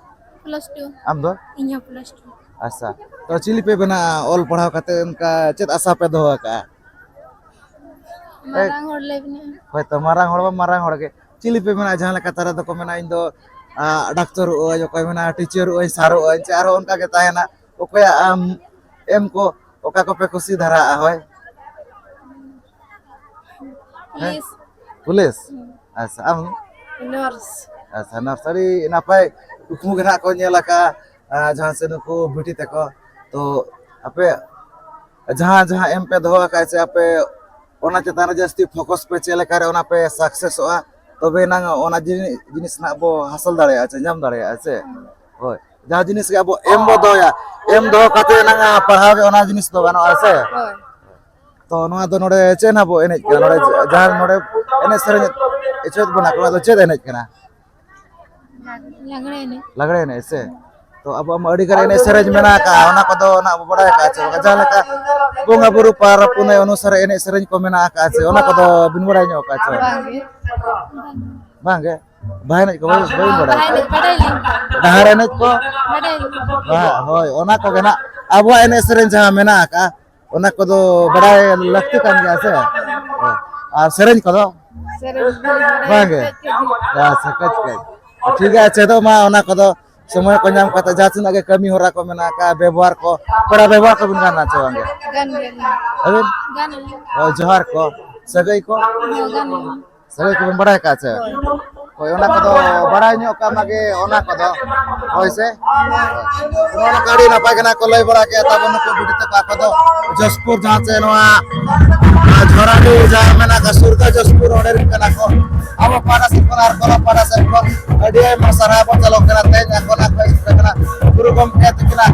Plus two᱾ ᱟᱢ ᱫᱚ? ᱤᱧ ᱦᱚᱸ plus two᱾ ᱟᱪᱪᱷᱟ, ᱛᱚ ᱪᱤᱞᱤ ᱯᱮ ᱵᱮᱱᱟᱜᱼᱟ ᱚᱞ ᱯᱟᱲᱦᱟᱣ ᱠᱟᱛᱮ, ᱚᱱᱠᱟ ᱪᱮᱫ ᱟᱥᱟ ᱯᱮ ᱫᱚᱦᱚ ᱟᱠᱟᱫᱼᱟ? ᱢᱟᱨᱟᱝ ᱦᱚᱲ ᱞᱮ ᱵᱮᱱᱟᱜᱼᱟ᱾ ᱦᱳᱭ ᱛᱚ, ᱢᱟᱨᱟᱝ ᱦᱚᱲ ᱢᱟ ᱢᱟᱨᱟᱝ ᱦᱚᱲ ᱜᱮ᱾ ᱪᱤᱞᱤ ᱯᱮ ᱢᱮᱱᱟ? ᱡᱟᱦᱟᱸ ᱞᱮᱠᱟ ᱛᱟᱨᱟ ᱫᱚᱠᱚ ᱢᱮᱱᱟ, "ᱤᱧ ᱫᱚ, ᱟ, ᱰᱟᱠᱛᱚᱨᱚᱜ ᱟᱹᱧ", ᱚᱠᱚᱭ ᱢᱮᱱᱟ, "ᱴᱤᱪᱟᱨᱚᱜ ᱟᱹᱧ", ᱥᱟᱨᱚᱜ ᱟᱹᱧ, ᱥᱮ ᱟᱨᱦᱚᱸ ᱚᱱᱠᱟ ᱜᱮ ᱛᱟᱦᱮᱱᱟ᱾ ᱚᱠᱚᱭᱟᱜ ᱟᱢ ᱮᱢ ᱠᱚ, ᱚᱠᱟ ᱠᱚᱯᱮ ᱠᱩᱥᱤ ᱫᱷᱟᱨᱟᱜᱼᱟ? ᱦᱳᱭ᱾ ᱦᱮᱸ? ᱯᱩᱞᱤᱥ᱾ ᱯᱩᱞᱤᱥ? ᱦᱩᱸ᱾ ᱟᱪᱪᱷᱟ, ᱟᱢ? ᱱᱟᱨᱥ᱾ ᱟᱪᱪᱷᱟ, ᱱᱟᱨᱥ᱾ ᱟᱹᱰᱤ ᱱᱟᱯᱟᱭ ᱠᱩᱠᱢᱩ ᱜᱮ ᱱᱟᱦᱟᱜ ᱠᱚ ᱧᱮᱞ ᱟᱠᱟᱫᱼᱟ, ᱟᱨ ᱡᱟᱦᱟᱸ ᱥᱮ ᱱᱩᱠᱩ ᱵᱤᱴᱤ ᱛᱟᱠᱚ᱾ ᱛᱚ, ᱟᱯᱮ ᱡᱟᱦᱟᱸ, ᱡᱟᱦᱟᱸ ᱮᱢ ᱯᱮ ᱫᱚᱦᱚ ᱟᱠᱟᱫᱼᱟ, ᱥᱮ ᱟᱯᱮ ᱚᱱᱟ ᱪᱮᱛᱟᱱ ᱨᱮ ᱡᱟᱹᱥᱛᱤ ᱯᱷᱳᱠᱟᱥ ᱯᱮ ᱪᱮᱫ ᱞᱮᱠᱟ ᱨᱮ ᱚᱱᱟ ᱯᱮ ᱥᱟᱠᱥᱮᱥᱚᱜᱼᱟ, ᱛᱚᱵᱮ ᱮᱱᱟᱝ ᱚᱱᱟ ᱡᱤᱱᱤ-, ᱡᱤᱱᱤᱥ ᱱᱟᱦᱟᱜ ᱵᱚ ᱦᱟᱥᱤᱞ ᱫᱟᱲᱮᱭᱟᱜᱼᱟ, ᱥᱮ ᱧᱟᱢ ᱫᱟᱲᱮᱭᱟᱜᱼᱟ, ᱥᱮ? ᱦᱳᱭ᱾ ᱡᱟᱦᱟᱸ ᱡᱤᱱᱤᱥ ᱜᱮ ᱟᱵᱚ ᱮᱢ ᱵᱚ ᱫᱚᱦᱚᱭᱟ, ᱮᱢ ᱫᱚᱦᱚ ᱠᱟᱛᱮ ᱮᱱᱟᱝ ᱯᱟᱲᱦᱟᱣ ᱜᱮ ᱚᱱᱟ ᱡᱤᱱᱤᱥ ᱫᱚ ᱜᱟᱱᱚᱜᱼᱟ, ᱥᱮ? ᱦᱳᱭ᱾ ᱛᱚ ᱱᱚᱣᱟ ᱫᱚ ᱱᱚᱰᱮ ᱪᱮᱫ ᱱᱟᱜ ᱵᱚ ᱮᱱᱮᱡ ᱠᱟᱱᱟ? ᱱᱚᱰᱮ ᱡᱟᱦᱟᱸ ᱱᱚᱰᱮ ᱮᱱᱮᱡ ᱥᱮᱨᱮᱧ ᱮᱪᱚᱭᱮᱫ ᱵᱚᱱᱟ ᱠᱚ, ᱱᱚᱣᱟ ᱫᱚ ᱪᱮᱫ ᱮᱱᱮᱡ ᱠᱟᱱᱟ? ᱞᱟᱜᱽᱲᱮ ᱮᱱᱮᱡ᱾ ᱞᱟᱜᱽᱲᱮ ᱮᱱᱮᱡ ᱥᱮ? ᱛᱚ ᱟᱵᱚᱣᱟᱜ ᱢᱟ ᱟᱹᱰᱤ ᱜᱟᱱ ᱮᱱᱮᱡ ᱥᱮᱨᱮᱧ ᱢᱮᱱᱟᱜ ᱟᱠᱟᱫᱼᱟ, ᱚᱱᱟ ᱠᱚᱫᱚ ᱱᱟᱜ ᱵᱚ ᱵᱟᱲᱟᱭ ᱟᱠᱟᱫᱼᱟ ᱪᱮ ᱵᱟᱝ? ᱡᱟᱦᱟᱸ ᱞᱮᱠᱟ ᱵᱚᱸᱜᱟ ᱵᱩᱨᱩ ᱯᱚᱨᱚᱵᱽ ᱯᱩᱱᱟᱹᱭ ᱚᱱᱩᱥᱟᱨᱮ ᱮᱱᱮᱡ ᱥᱮᱨᱮᱧ ᱠᱚ ᱢᱮᱱᱟᱜ ᱟᱠᱟᱫᱼᱟ ᱪᱮ, ᱚᱱᱟ ᱠᱚᱫᱚ ᱵᱤᱱ ᱵᱟᱲᱟᱭ ᱧᱚᱜ ᱟᱠᱟᱫᱼᱟ ᱪᱮ ᱵᱟᱝ? ᱵᱟᱝ ᱜᱮ᱾ ᱵᱟᱝ ᱜᱮ? ᱵᱟᱦᱟ ᱮᱱᱮᱡ ᱠᱚ ᱵᱟᱹᱵᱤᱱ ᱵᱟᱲᱟᱭᱟ? ᱵᱟᱦᱟ ᱮᱱᱮᱡ ᱵᱟᱰᱟᱭᱟᱞᱤᱧ᱾ ᱰᱟᱦᱟᱨ ᱮᱱᱮᱡ ᱠᱚ? ᱵᱟᱰᱟᱭᱟᱞᱤᱧ᱾ ᱵᱟᱦᱟ, ᱦᱳᱭ, ᱚᱱᱟ ᱠᱚᱜᱮ ᱱᱟᱜ ᱟᱵᱚᱣᱟᱜ ᱮᱱᱮᱡ ᱥᱮᱨᱮᱧ ᱡᱟᱦᱟᱸ ᱢᱮᱱᱟᱜ ᱟᱠᱟᱫᱼᱟ, ᱚᱱᱟ ᱠᱚᱫᱚ ᱵᱟᱰᱟᱭ ᱞᱟᱹᱠᱛᱤ ᱠᱟᱱ ᱜᱮᱭᱟ ᱥᱮ? ᱦᱳᱭ᱾ ᱟᱨ ᱥᱮᱨᱮᱧ ᱠᱚᱫᱚ? ᱥᱮᱨᱮᱧ ᱵᱟᱝ ᱜᱮ? ᱠᱟᱹᱡ ᱠᱟᱹᱡ᱾ ᱟᱪᱪᱷᱟ, ᱠᱟᱹᱡ ᱠᱟᱹᱡ᱾ ᱴᱷᱤᱠ ᱜᱮᱭᱟ, ᱪᱮᱫᱚᱜ ᱢᱟ ᱚᱱᱟ ᱠᱚᱫᱚ᱾ ᱥᱚᱢᱚᱭ ᱠᱚ ᱧᱟᱢ ᱠᱟᱛᱮ ᱡᱟᱦᱟᱸ ᱛᱤᱱᱟᱹᱜ ᱜᱮ ᱠᱟᱹᱢᱤ ᱦᱚᱨᱟ ᱠᱚ ᱢᱮᱱᱟᱜ ᱟᱠᱟᱫᱼᱟ, ᱵᱮᱵᱚᱦᱟᱨ ᱠᱚ, ᱯᱮᱲᱟ ᱵᱮᱵᱚᱦᱟᱨ ᱠᱚᱵᱤᱱ ᱜᱟᱱᱟ ᱪᱮ ᱵᱟᱝ ᱜᱮ? ᱜᱟᱱ ᱜᱮᱭᱟᱞᱤᱧ᱾ ᱟᱹᱵᱤᱱ? ᱜᱟᱱ ᱟᱹᱞᱤᱧ᱾ ᱦᱳᱭ, ᱡᱚᱦᱟᱨ ᱠᱚ, ᱥᱟᱹᱜᱟᱹᱭ ᱠᱚ? ᱦᱳᱭ, ᱜᱟᱱ ᱟᱹᱞᱤᱧ᱾ ᱥᱟᱹᱜᱟᱹᱭ ᱠᱚᱵᱤᱱ ᱵᱟᱲᱟᱭ ᱟᱠᱟᱫᱼᱟ ᱪᱮ? ᱦᱳᱭ᱾ ᱦᱳᱭ, ᱚᱱᱟ ᱠᱚᱫᱚ ᱵᱟᱲᱟᱭ ᱧᱚᱜ ᱠᱟᱜ ᱢᱟᱜᱮ, ᱚᱱᱟ ᱠᱚᱫᱚ᱾ ᱦᱳᱭ ᱥᱮ? ᱱᱚᱣᱟ ᱠᱚ ᱟᱹᱰᱤ ᱱᱟᱯᱟᱭ ᱜᱮ ᱱᱟᱜ ᱠᱚ ᱞᱟᱹᱭ ᱵᱟᱲᱟ ᱠᱮᱫᱼᱟ ᱛᱟᱵᱚᱱ ᱱᱩᱠᱩ ᱵᱤᱴᱤ ᱛᱟᱠᱚ᱾ ᱟᱠᱚ ᱫᱚ ᱡᱚᱥᱯᱩᱨ, ᱡᱟᱦᱟᱸ ᱪᱮ ᱱᱚᱣᱟ, ᱟᱨ ᱡᱷᱚᱨᱟᱰᱤ ᱡᱟᱦᱟᱸ ᱢᱮᱱᱟᱜ ᱟᱠᱟᱫ ᱥᱩᱨ ᱫᱚ ᱡᱚᱥᱯᱩᱨ, ᱚᱸᱰᱮ ᱨᱮᱱ ᱠᱟᱱᱟ ᱠᱚ᱾ ᱟᱵᱚ ᱯᱟᱦᱴᱟ ᱥᱮᱫ ᱠᱷᱚᱱ ᱟᱨ ᱠᱚᱲᱟ ᱯᱟᱦᱴᱟ ᱥᱮᱫ ᱠᱷᱚᱱ ᱟᱹᱰᱤ ᱟᱭᱢᱟ ᱥᱟᱨᱦᱟᱣ ᱵᱚᱱ ᱪᱟᱞᱚᱜ ᱠᱟᱱᱟ᱾ ᱛᱮᱦᱮᱧ ᱟᱠᱚ ᱱᱟᱜ ᱠᱚ ᱦᱤᱡᱩᱜ ᱠᱟᱱᱟ ᱜᱩᱨᱩ ᱜᱚᱢᱠᱮ ᱛᱟᱹᱠᱤᱱᱟᱜ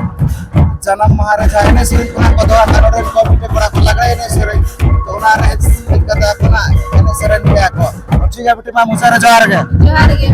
ᱡᱟᱱᱟᱢ ᱢᱟᱦᱟ ᱨᱮ ᱡᱟᱦᱟᱸ ᱮᱱᱮᱡ ᱥᱮᱨᱮᱧ ᱠᱚ ᱱᱟᱜ ᱠᱚ ᱫᱚᱦᱚ ᱟᱠᱟᱫ, ᱱᱚᱰᱮ ᱨᱮᱱ ᱠᱚᱢᱤᱴᱤ ᱠᱚᱲᱟ ᱠᱚ ᱞᱟᱜᱽᱲᱮ ᱮᱱᱮᱡ ᱥᱮᱨᱮᱧ, ᱛᱚ ᱚᱱᱟ ᱨᱮ ᱦᱮᱡ ᱠᱟᱛᱮ ᱟᱠᱚ ᱱᱟᱜ ᱮᱱᱮᱡ ᱥᱮᱨᱮᱧ ᱜᱮᱭᱟ ᱠᱚ᱾ ᱴᱷᱤᱠ ᱜᱮᱭᱟ ᱵᱤᱴᱤ, ᱢᱟ ᱢᱩᱪᱟᱹᱫ ᱨᱮ ᱡᱚᱦᱟᱨ ᱜᱮ᱾ ᱡᱚᱦᱟᱨ ᱜᱮ᱾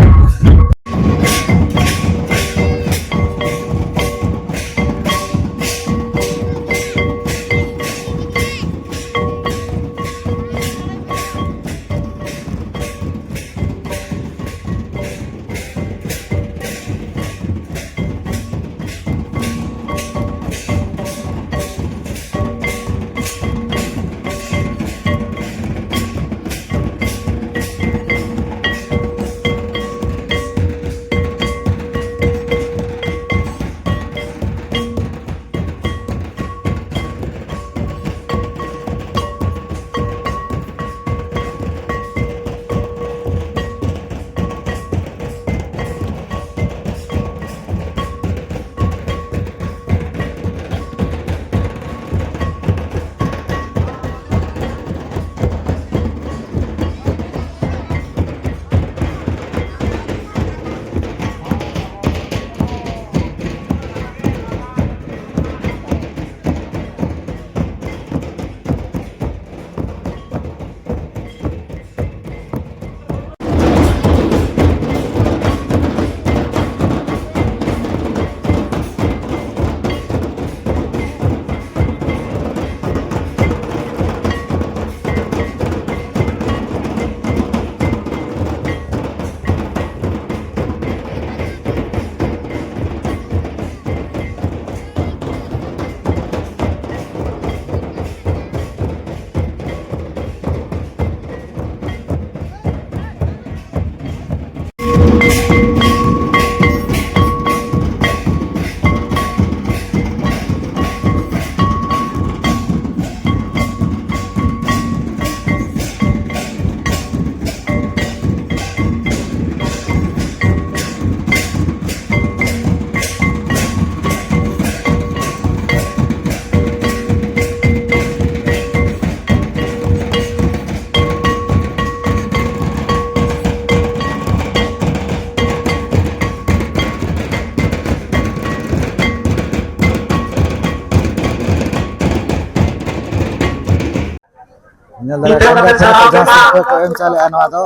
ᱧᱮᱞ ᱫᱟᱲᱮᱭᱟᱜ ᱠᱟᱱ ᱜᱮᱭᱟ, ᱡᱟᱦᱟᱸ ᱥᱤᱨᱯᱟᱹ ᱠᱚ ᱮᱢ ᱪᱟᱞᱟᱜᱼᱟ, ᱱᱚᱣᱟ ᱫᱚ,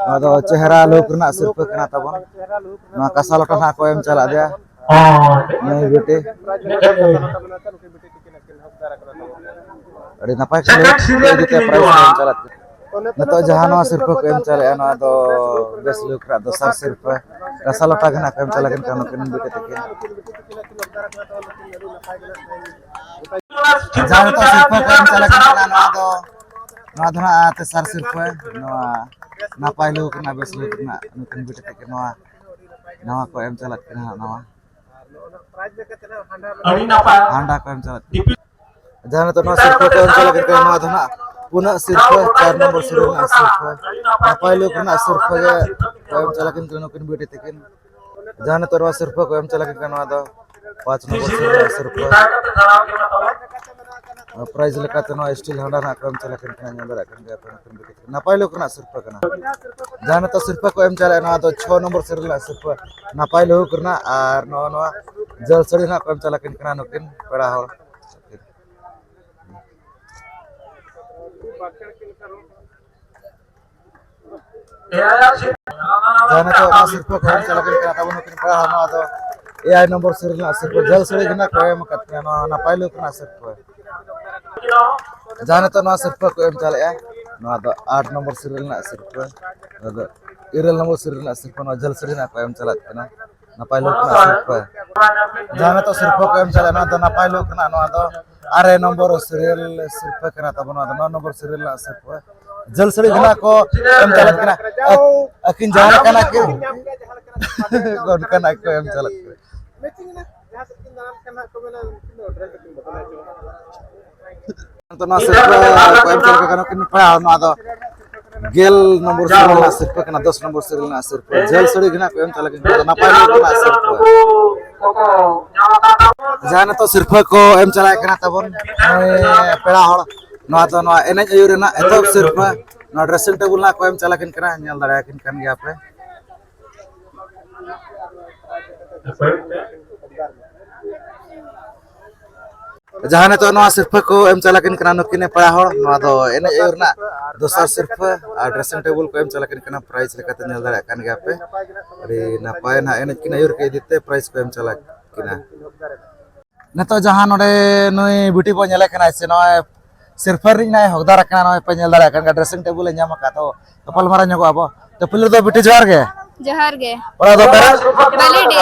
ᱱᱚᱣᱟ ᱫᱚ ᱪᱮᱦᱨᱟ ᱞᱩᱠ ᱨᱮᱱᱟᱜ ᱥᱤᱨᱯᱟᱹ ᱠᱟᱱᱟ ᱛᱟᱵᱚᱱ᱾ ᱱᱚᱣᱟ ᱠᱟᱸᱥᱟ ᱞᱚᱴᱟ ᱱᱟᱦᱟᱜ ᱠᱚ ᱮᱢ ᱪᱟᱞᱟᱜ ᱜᱮᱭᱟ᱾ ᱢᱟᱹᱭ ᱵᱤᱴᱤ᱾ ᱟᱹᱰᱤ ᱱᱟᱯᱟᱭ ᱠᱷᱮᱞᱳᱰ ᱤᱫᱤ ᱛᱮ ᱯᱨᱟᱭᱤᱡᱽ ᱠᱚ ᱮᱢ ᱪᱟᱞᱟᱜ ᱠᱟᱱᱟ᱾ ᱱᱤᱛᱚᱜ ᱡᱟᱦᱟᱸ ᱱᱚᱣᱟ ᱥᱤᱨᱯᱟᱹ ᱠᱚ ᱮᱢ ᱪᱟᱞᱟᱜᱼᱟ, ᱱᱚᱣᱟ ᱫᱚ ᱵᱮᱥ ᱞᱩᱠ ᱨᱮᱱᱟᱜ ᱫᱚᱥᱟᱨ ᱥᱤᱨᱯᱟᱹ ᱠᱟᱸᱥᱟ ᱞᱚᱴᱟ ᱜᱮ ᱱᱟᱦᱟᱜ ᱠᱚ ᱮᱢ ᱪᱟᱞᱟᱜ ᱠᱟᱱᱟ ᱱᱩᱠᱤᱱ ᱵᱤᱴᱤ ᱛᱟᱹᱠᱤᱱ᱾ ᱡᱟᱦᱟᱸ ᱱᱤᱛᱚᱜ ᱥᱤᱨᱯᱟᱹ ᱠᱚ ᱮᱢ ᱪᱟᱞᱟᱜ ᱠᱟᱱᱟ, ᱱᱚᱣᱟ ᱫᱚ, ᱱᱚᱣᱟ ᱫᱚ ᱱᱟᱦᱟᱜ ᱛᱮᱥᱟᱨ ᱥᱤᱨᱯᱟᱹ, ᱱᱚᱣᱟ ᱱᱟᱯᱟᱭ ᱞᱩᱠ ᱨᱮᱱᱟᱜ, ᱵᱮᱥ ᱞᱩᱠ ᱨᱮᱱᱟᱜ ᱱᱩᱠᱤᱱ ᱵᱤᱴᱤ ᱛᱟᱹᱠᱤᱱ ᱱᱚᱣᱟ, ᱱᱚᱣᱟ ᱠᱚ ᱮᱢ ᱪᱟᱞᱟᱜ ᱠᱟᱱᱟ ᱦᱟᱸᱜ ᱱᱚᱣᱟ᱾ ᱟᱹᱰᱤ ᱱᱟᱯᱟᱭ᱾ ᱦᱟᱱᱰᱟ ᱠᱚ ᱮᱢ ᱪᱟᱞᱟᱜ ᱠᱟᱱᱟ᱾ ᱡᱟᱦᱟᱸ ᱱᱤᱛᱚᱜ ᱱᱚᱣᱟ ᱥᱤᱨᱯᱟᱹ ᱠᱚ ᱮᱢ ᱪᱟᱞᱟᱜ ᱠᱟᱱᱟ, ᱱᱚᱣᱟ ᱫᱚ ᱱᱟᱦᱟᱜ ᱯᱩᱱᱟᱜ ᱥᱤᱨᱯᱟᱹ, ᱪᱟᱨ ᱱᱚᱢᱵᱚᱨ ᱥᱤᱨᱤᱭᱟᱞ ᱨᱮᱱᱟᱜ ᱥᱤᱨᱯᱟᱹ, ᱱᱟᱯᱟᱭ ᱞᱩᱠ ᱨᱮᱱᱟᱜ ᱥᱤᱨᱯᱟᱹ ᱜᱮ ᱠᱚ ᱮᱢ ᱪᱟᱞᱟᱜ ᱠᱟᱱᱟ ᱱᱩᱠᱤᱱ ᱵᱤᱴᱤ ᱛᱟᱹᱠᱤᱱ᱾ ᱡᱟᱦᱟᱸ ᱱᱤᱛᱚᱜ ᱱᱚᱣᱟ ᱥᱤᱨᱯᱟᱹ ᱠᱚ ᱮᱢ ᱪᱟᱞᱟᱜ ᱠᱟᱱᱟ, ᱱᱚᱣᱟ ᱫᱚ ᱯᱟᱸᱪ ᱱᱚᱢᱵᱚᱨ ᱥᱤᱨᱯᱟᱹ᱾ ᱯᱨᱟᱭᱤᱡᱽ ᱞᱮᱠᱟᱛᱮ ᱱᱚᱣᱟ ᱥᱴᱤᱞ ᱦᱟᱱᱰᱟ ᱱᱟᱜ ᱠᱚ ᱮᱢ ᱪᱟᱞᱟᱜ ᱠᱟᱱᱟ, ᱧᱮᱞ ᱫᱟᱲᱮᱭᱟᱜ ᱠᱟᱱ ᱜᱮᱭᱟ ᱯᱮ, ᱱᱟᱯᱟᱭ ᱞᱩᱠ ᱨᱮᱱᱟᱜ ᱥᱤᱨᱯᱟᱹ ᱠᱟᱱᱟ᱾ ᱡᱟᱦᱟᱸ ᱱᱤᱛᱚᱜ ᱥᱤᱨᱯᱟᱹ ᱠᱚ ᱮᱢ ᱪᱟᱞᱟᱜᱼᱟ, ᱱᱚᱣᱟ ᱫᱚ ᱪᱷᱚ ᱱᱚᱢᱵᱚᱨ ᱥᱤᱨᱤᱭᱟᱞ ᱨᱮᱱᱟᱜ ᱥᱤᱨᱯᱟᱹ, ᱱᱟᱯᱟᱭ ᱞᱩᱠ ᱨᱮᱱᱟᱜ, ᱟᱨ ᱱᱚᱜᱼᱚ ᱱᱚᱣᱟ ᱡᱷᱟᱹᱞ ᱥᱟᱹᱲᱤ ᱱᱟᱜ ᱠᱚ ᱮᱢ ᱪᱟᱞᱟᱜ ᱠᱟᱱᱟ ᱱᱩᱠᱤᱱ ᱯᱮᱲᱟ ᱦᱚᱲ᱾ ᱡᱟᱦᱟᱸ ᱱᱤᱛᱚᱜ ᱱᱚᱣᱟ ᱥᱤᱨᱯᱟᱹ ᱠᱚ ᱮᱢ ᱪᱟᱞᱟᱜ ᱠᱟᱱᱟ ᱛᱟᱵᱚᱱ ᱱᱩᱠᱤᱱ ᱯᱮᱲᱟ ᱦᱚᱲ, ᱱᱚᱣᱟ ᱫᱚ ᱮᱭᱟᱭ ᱱᱚᱢᱵᱚᱨ ᱥᱤᱨᱤᱭᱟᱞ ᱨᱮᱱᱟᱜ ᱥᱤᱨᱯᱟᱹ, ᱡᱷᱟᱹᱞ ᱥᱟᱹᱲᱤ ᱜᱮ ᱱᱟᱜ ᱠᱚ ᱮᱢ ᱟᱠᱟᱫ ᱠᱤᱱᱟ, ᱱᱚᱣᱟ ᱱᱟᱯᱟᱭ ᱞᱩᱠ ᱨᱮᱱᱟᱜ ᱥᱤᱨᱯᱟᱹ᱾ ᱡᱟᱦᱟᱸ ᱱᱤᱛᱚᱜ ᱱᱚᱣᱟ ᱥᱤᱨᱯᱟᱹ ᱠᱚ ᱮᱢ ᱪᱟᱞᱟᱜᱼᱟ, ᱱᱚᱣᱟ ᱫᱚ ᱟᱴ ᱱᱚᱢᱵᱚᱨ ᱥᱤᱨᱤᱭᱟᱞ ᱨᱮᱱᱟᱜ ᱥᱤᱨᱯᱟᱹ, ᱱᱚᱣᱟ ᱫᱚ ᱤᱨᱟᱹᱞ ᱱᱚᱢᱵᱚᱨ ᱥᱤᱨᱤᱭᱟᱞ ᱨᱮᱱᱟᱜ ᱥᱤᱨᱯᱟᱹ, ᱱᱚᱣᱟ ᱡᱷᱟᱹᱞ ᱥᱟᱹᱲᱤ ᱨᱮᱱᱟᱜ ᱠᱚ ᱮᱢ ᱪᱟᱞᱟᱜ ᱠᱟᱱᱟ, ᱱᱟᱯᱟᱭ ᱞᱩᱠ ᱨᱮᱱᱟᱜ ᱥᱤᱨᱯᱟᱹ᱾ ᱡᱟᱦᱟᱸ ᱱᱤᱛᱚᱜ ᱥᱤᱨᱯᱟᱹ ᱠᱚ ᱮᱢ ᱪᱟᱞᱟᱜᱼᱟ, ᱱᱚᱣᱟ ᱫᱚ ᱱᱟᱯᱟᱭ ᱞᱩᱠ ᱨᱮᱱᱟᱜ, ᱱᱚᱣᱟ ᱫᱚ ᱟᱨᱮ ᱱᱚᱢᱵᱚᱨ ᱥᱤᱨᱤᱭᱟᱞ ᱥᱤᱨᱯᱟᱹ ᱠᱟᱱᱟ ᱛᱟᱵᱚᱱ, ᱱᱚᱣᱟ ᱫᱚ ᱱᱚ ᱱᱚᱢᱵᱚᱨ ᱥᱤᱨᱤᱭᱟᱞ ᱨᱮᱱᱟᱜ ᱥᱤᱨᱯᱟᱹ᱾ ᱡᱷᱟᱹᱞ ᱥᱟᱹᱲᱤ ᱜᱷᱟᱱᱟ ᱠᱚ ᱮᱢ ᱪᱟᱞᱟᱜ ᱠᱟᱱᱟ᱾ ᱟᱹᱠᱤᱱ ᱡᱟᱦᱟᱸ ᱞᱮᱠᱟᱱᱟᱜ ᱠᱤᱱ ᱚᱱᱠᱟᱱᱟᱜ ᱠᱚ ᱮᱢ ᱪᱟᱞᱟᱜ ᱠᱟᱱᱟ᱾ ᱱᱚᱣᱟ ᱥᱤᱨᱯᱟᱹ ᱠᱚ ᱮᱢ ᱪᱟᱞᱟᱜ ᱠᱟᱱᱟ, ᱱᱚᱣᱟ ᱫᱚ ᱜᱮᱞ ᱱᱚᱢᱵᱚᱨ ᱥᱤᱨᱤᱭᱟᱞ ᱨᱮᱱᱟᱜ ᱥᱤᱨᱯᱟᱹ ᱠᱟᱱᱟ, ᱫᱚᱥ ᱱᱚᱢᱵᱚᱨ ᱥᱤᱨᱤᱭᱟᱞ ᱨᱮᱱᱟᱜ ᱥᱤᱨᱯᱟᱹ, ᱡᱷᱟᱹᱞ ᱥᱟᱹᱲᱤ ᱜᱷᱟᱱᱟ ᱠᱚ ᱮᱢ ᱪᱟᱞᱟᱜ ᱠᱟᱱᱟ, ᱱᱟᱯᱟᱭ ᱱᱟᱯᱟᱭ ᱥᱤᱨᱯᱟᱹ᱾ ᱡᱟᱦᱟᱸ ᱱᱤᱛᱚᱜ ᱥᱤᱨᱯᱟᱹ ᱠᱚ ᱮᱢ ᱪᱟᱞᱟᱜ ᱠᱟᱱᱟ ᱛᱟᱵᱚᱱ ᱱᱩᱭ ᱯᱮᱲᱟ ᱦᱚᱲ, ᱱᱚᱣᱟ ᱫᱚ ᱱᱚᱣᱟ ᱮᱱᱮᱡ ᱟᱹᱭᱩᱨ ᱨᱮᱱᱟᱜ ᱮᱛᱚᱦᱚᱵ ᱥᱤᱨᱯᱟᱹ, ᱱᱚᱣᱟ ᱰᱨᱮᱥᱤᱝ ᱴᱮᱵᱩᱞ ᱨᱮᱱᱟᱜ ᱠᱚ ᱮᱢ ᱪᱟᱞᱟᱜ ᱠᱟᱱᱟ, ᱧᱮᱞ ᱫᱟᱲᱮᱭᱟᱠᱤᱱ ᱠᱟᱱ ᱜᱮᱭᱟ ᱯᱮ᱾ ᱡᱟᱦᱟᱸ ᱱᱤᱛᱚᱜ ᱱᱚᱣᱟ ᱥᱤᱨᱯᱟᱹ ᱠᱚ ᱮᱢ ᱪᱟᱞᱟᱠᱤᱱ ᱠᱟᱱᱟ ᱱᱩᱠᱤᱱ ᱯᱮᱲᱟ ᱦᱚᱲ, ᱱᱚᱣᱟ ᱫᱚ ᱮᱱᱮᱡ ᱟᱹᱭᱩᱨ ᱨᱮᱱᱟᱜ ᱫᱚᱥᱟᱨ ᱥᱤᱨᱯᱟᱹ ᱟᱨ ᱰᱨᱮᱥᱤᱝ ᱴᱮᱵᱩᱞ ᱠᱚ ᱮᱢ ᱪᱟᱞᱟᱠᱤᱱ ᱠᱟᱱᱟ, ᱯᱨᱟᱭᱤᱡᱽ ᱞᱮᱠᱟᱛᱮ ᱧᱮᱞ ᱫᱟᱲᱮᱭᱟᱜ ᱠᱟᱱ ᱜᱮᱭᱟ ᱯᱮ᱾ ᱟᱹᱰᱤ ᱱᱟᱯᱟᱭ ᱱᱟᱦᱟᱜ ᱮᱱᱮᱡ ᱠᱤᱱ ᱟᱹᱭᱩᱨ ᱠᱮᱫ ᱤᱫᱤ ᱛᱮ ᱯᱨᱟᱭᱤᱡᱽ ᱠᱚ ᱮᱢ ᱪᱟᱞᱟᱠᱤᱱᱟ᱾ ᱱᱤᱛᱚᱜ ᱡᱟᱦᱟᱸ ᱱᱚᱰᱮ ᱱᱩᱭ ᱵᱤᱴᱤ ᱵᱚ ᱧᱮᱞᱮ ᱠᱟᱱᱟ ᱥᱮ, ᱱᱚᱜᱼᱚᱭ ᱥᱤᱨᱯᱟᱹ ᱨᱤᱱᱤᱡ ᱱᱟᱭ ᱦᱚᱠᱫᱟᱨ ᱟᱠᱟᱱᱟ, ᱱᱚᱜᱼᱚᱭ ᱯᱮ ᱧᱮᱞ ᱫᱟᱲᱮᱭᱟᱜ ᱠᱟᱱ ᱜᱮᱭᱟ, ᱰᱨᱮᱥᱤᱝ ᱴᱮᱵᱩᱞ ᱮ ᱧᱟᱢ ᱟᱠᱟᱫ᱾ ᱛᱚ ᱜᱟᱯᱟᱞ ᱢᱟᱨᱟᱣ ᱧᱚᱜᱚᱜ ᱟᱵᱚ᱾ ᱛᱚ ᱯᱳᱭᱞᱳ ᱨᱮᱫᱚ ᱵᱤᱴᱤ ᱡᱚᱦᱟᱨ ᱜᱮ᱾ ᱡᱚᱦᱟᱨ ᱜᱮ᱾ ᱚᱲᱟᱜ ᱫᱚ ᱚᱠᱟᱨᱮ? ᱵᱟᱹᱞᱤᱰᱤ᱾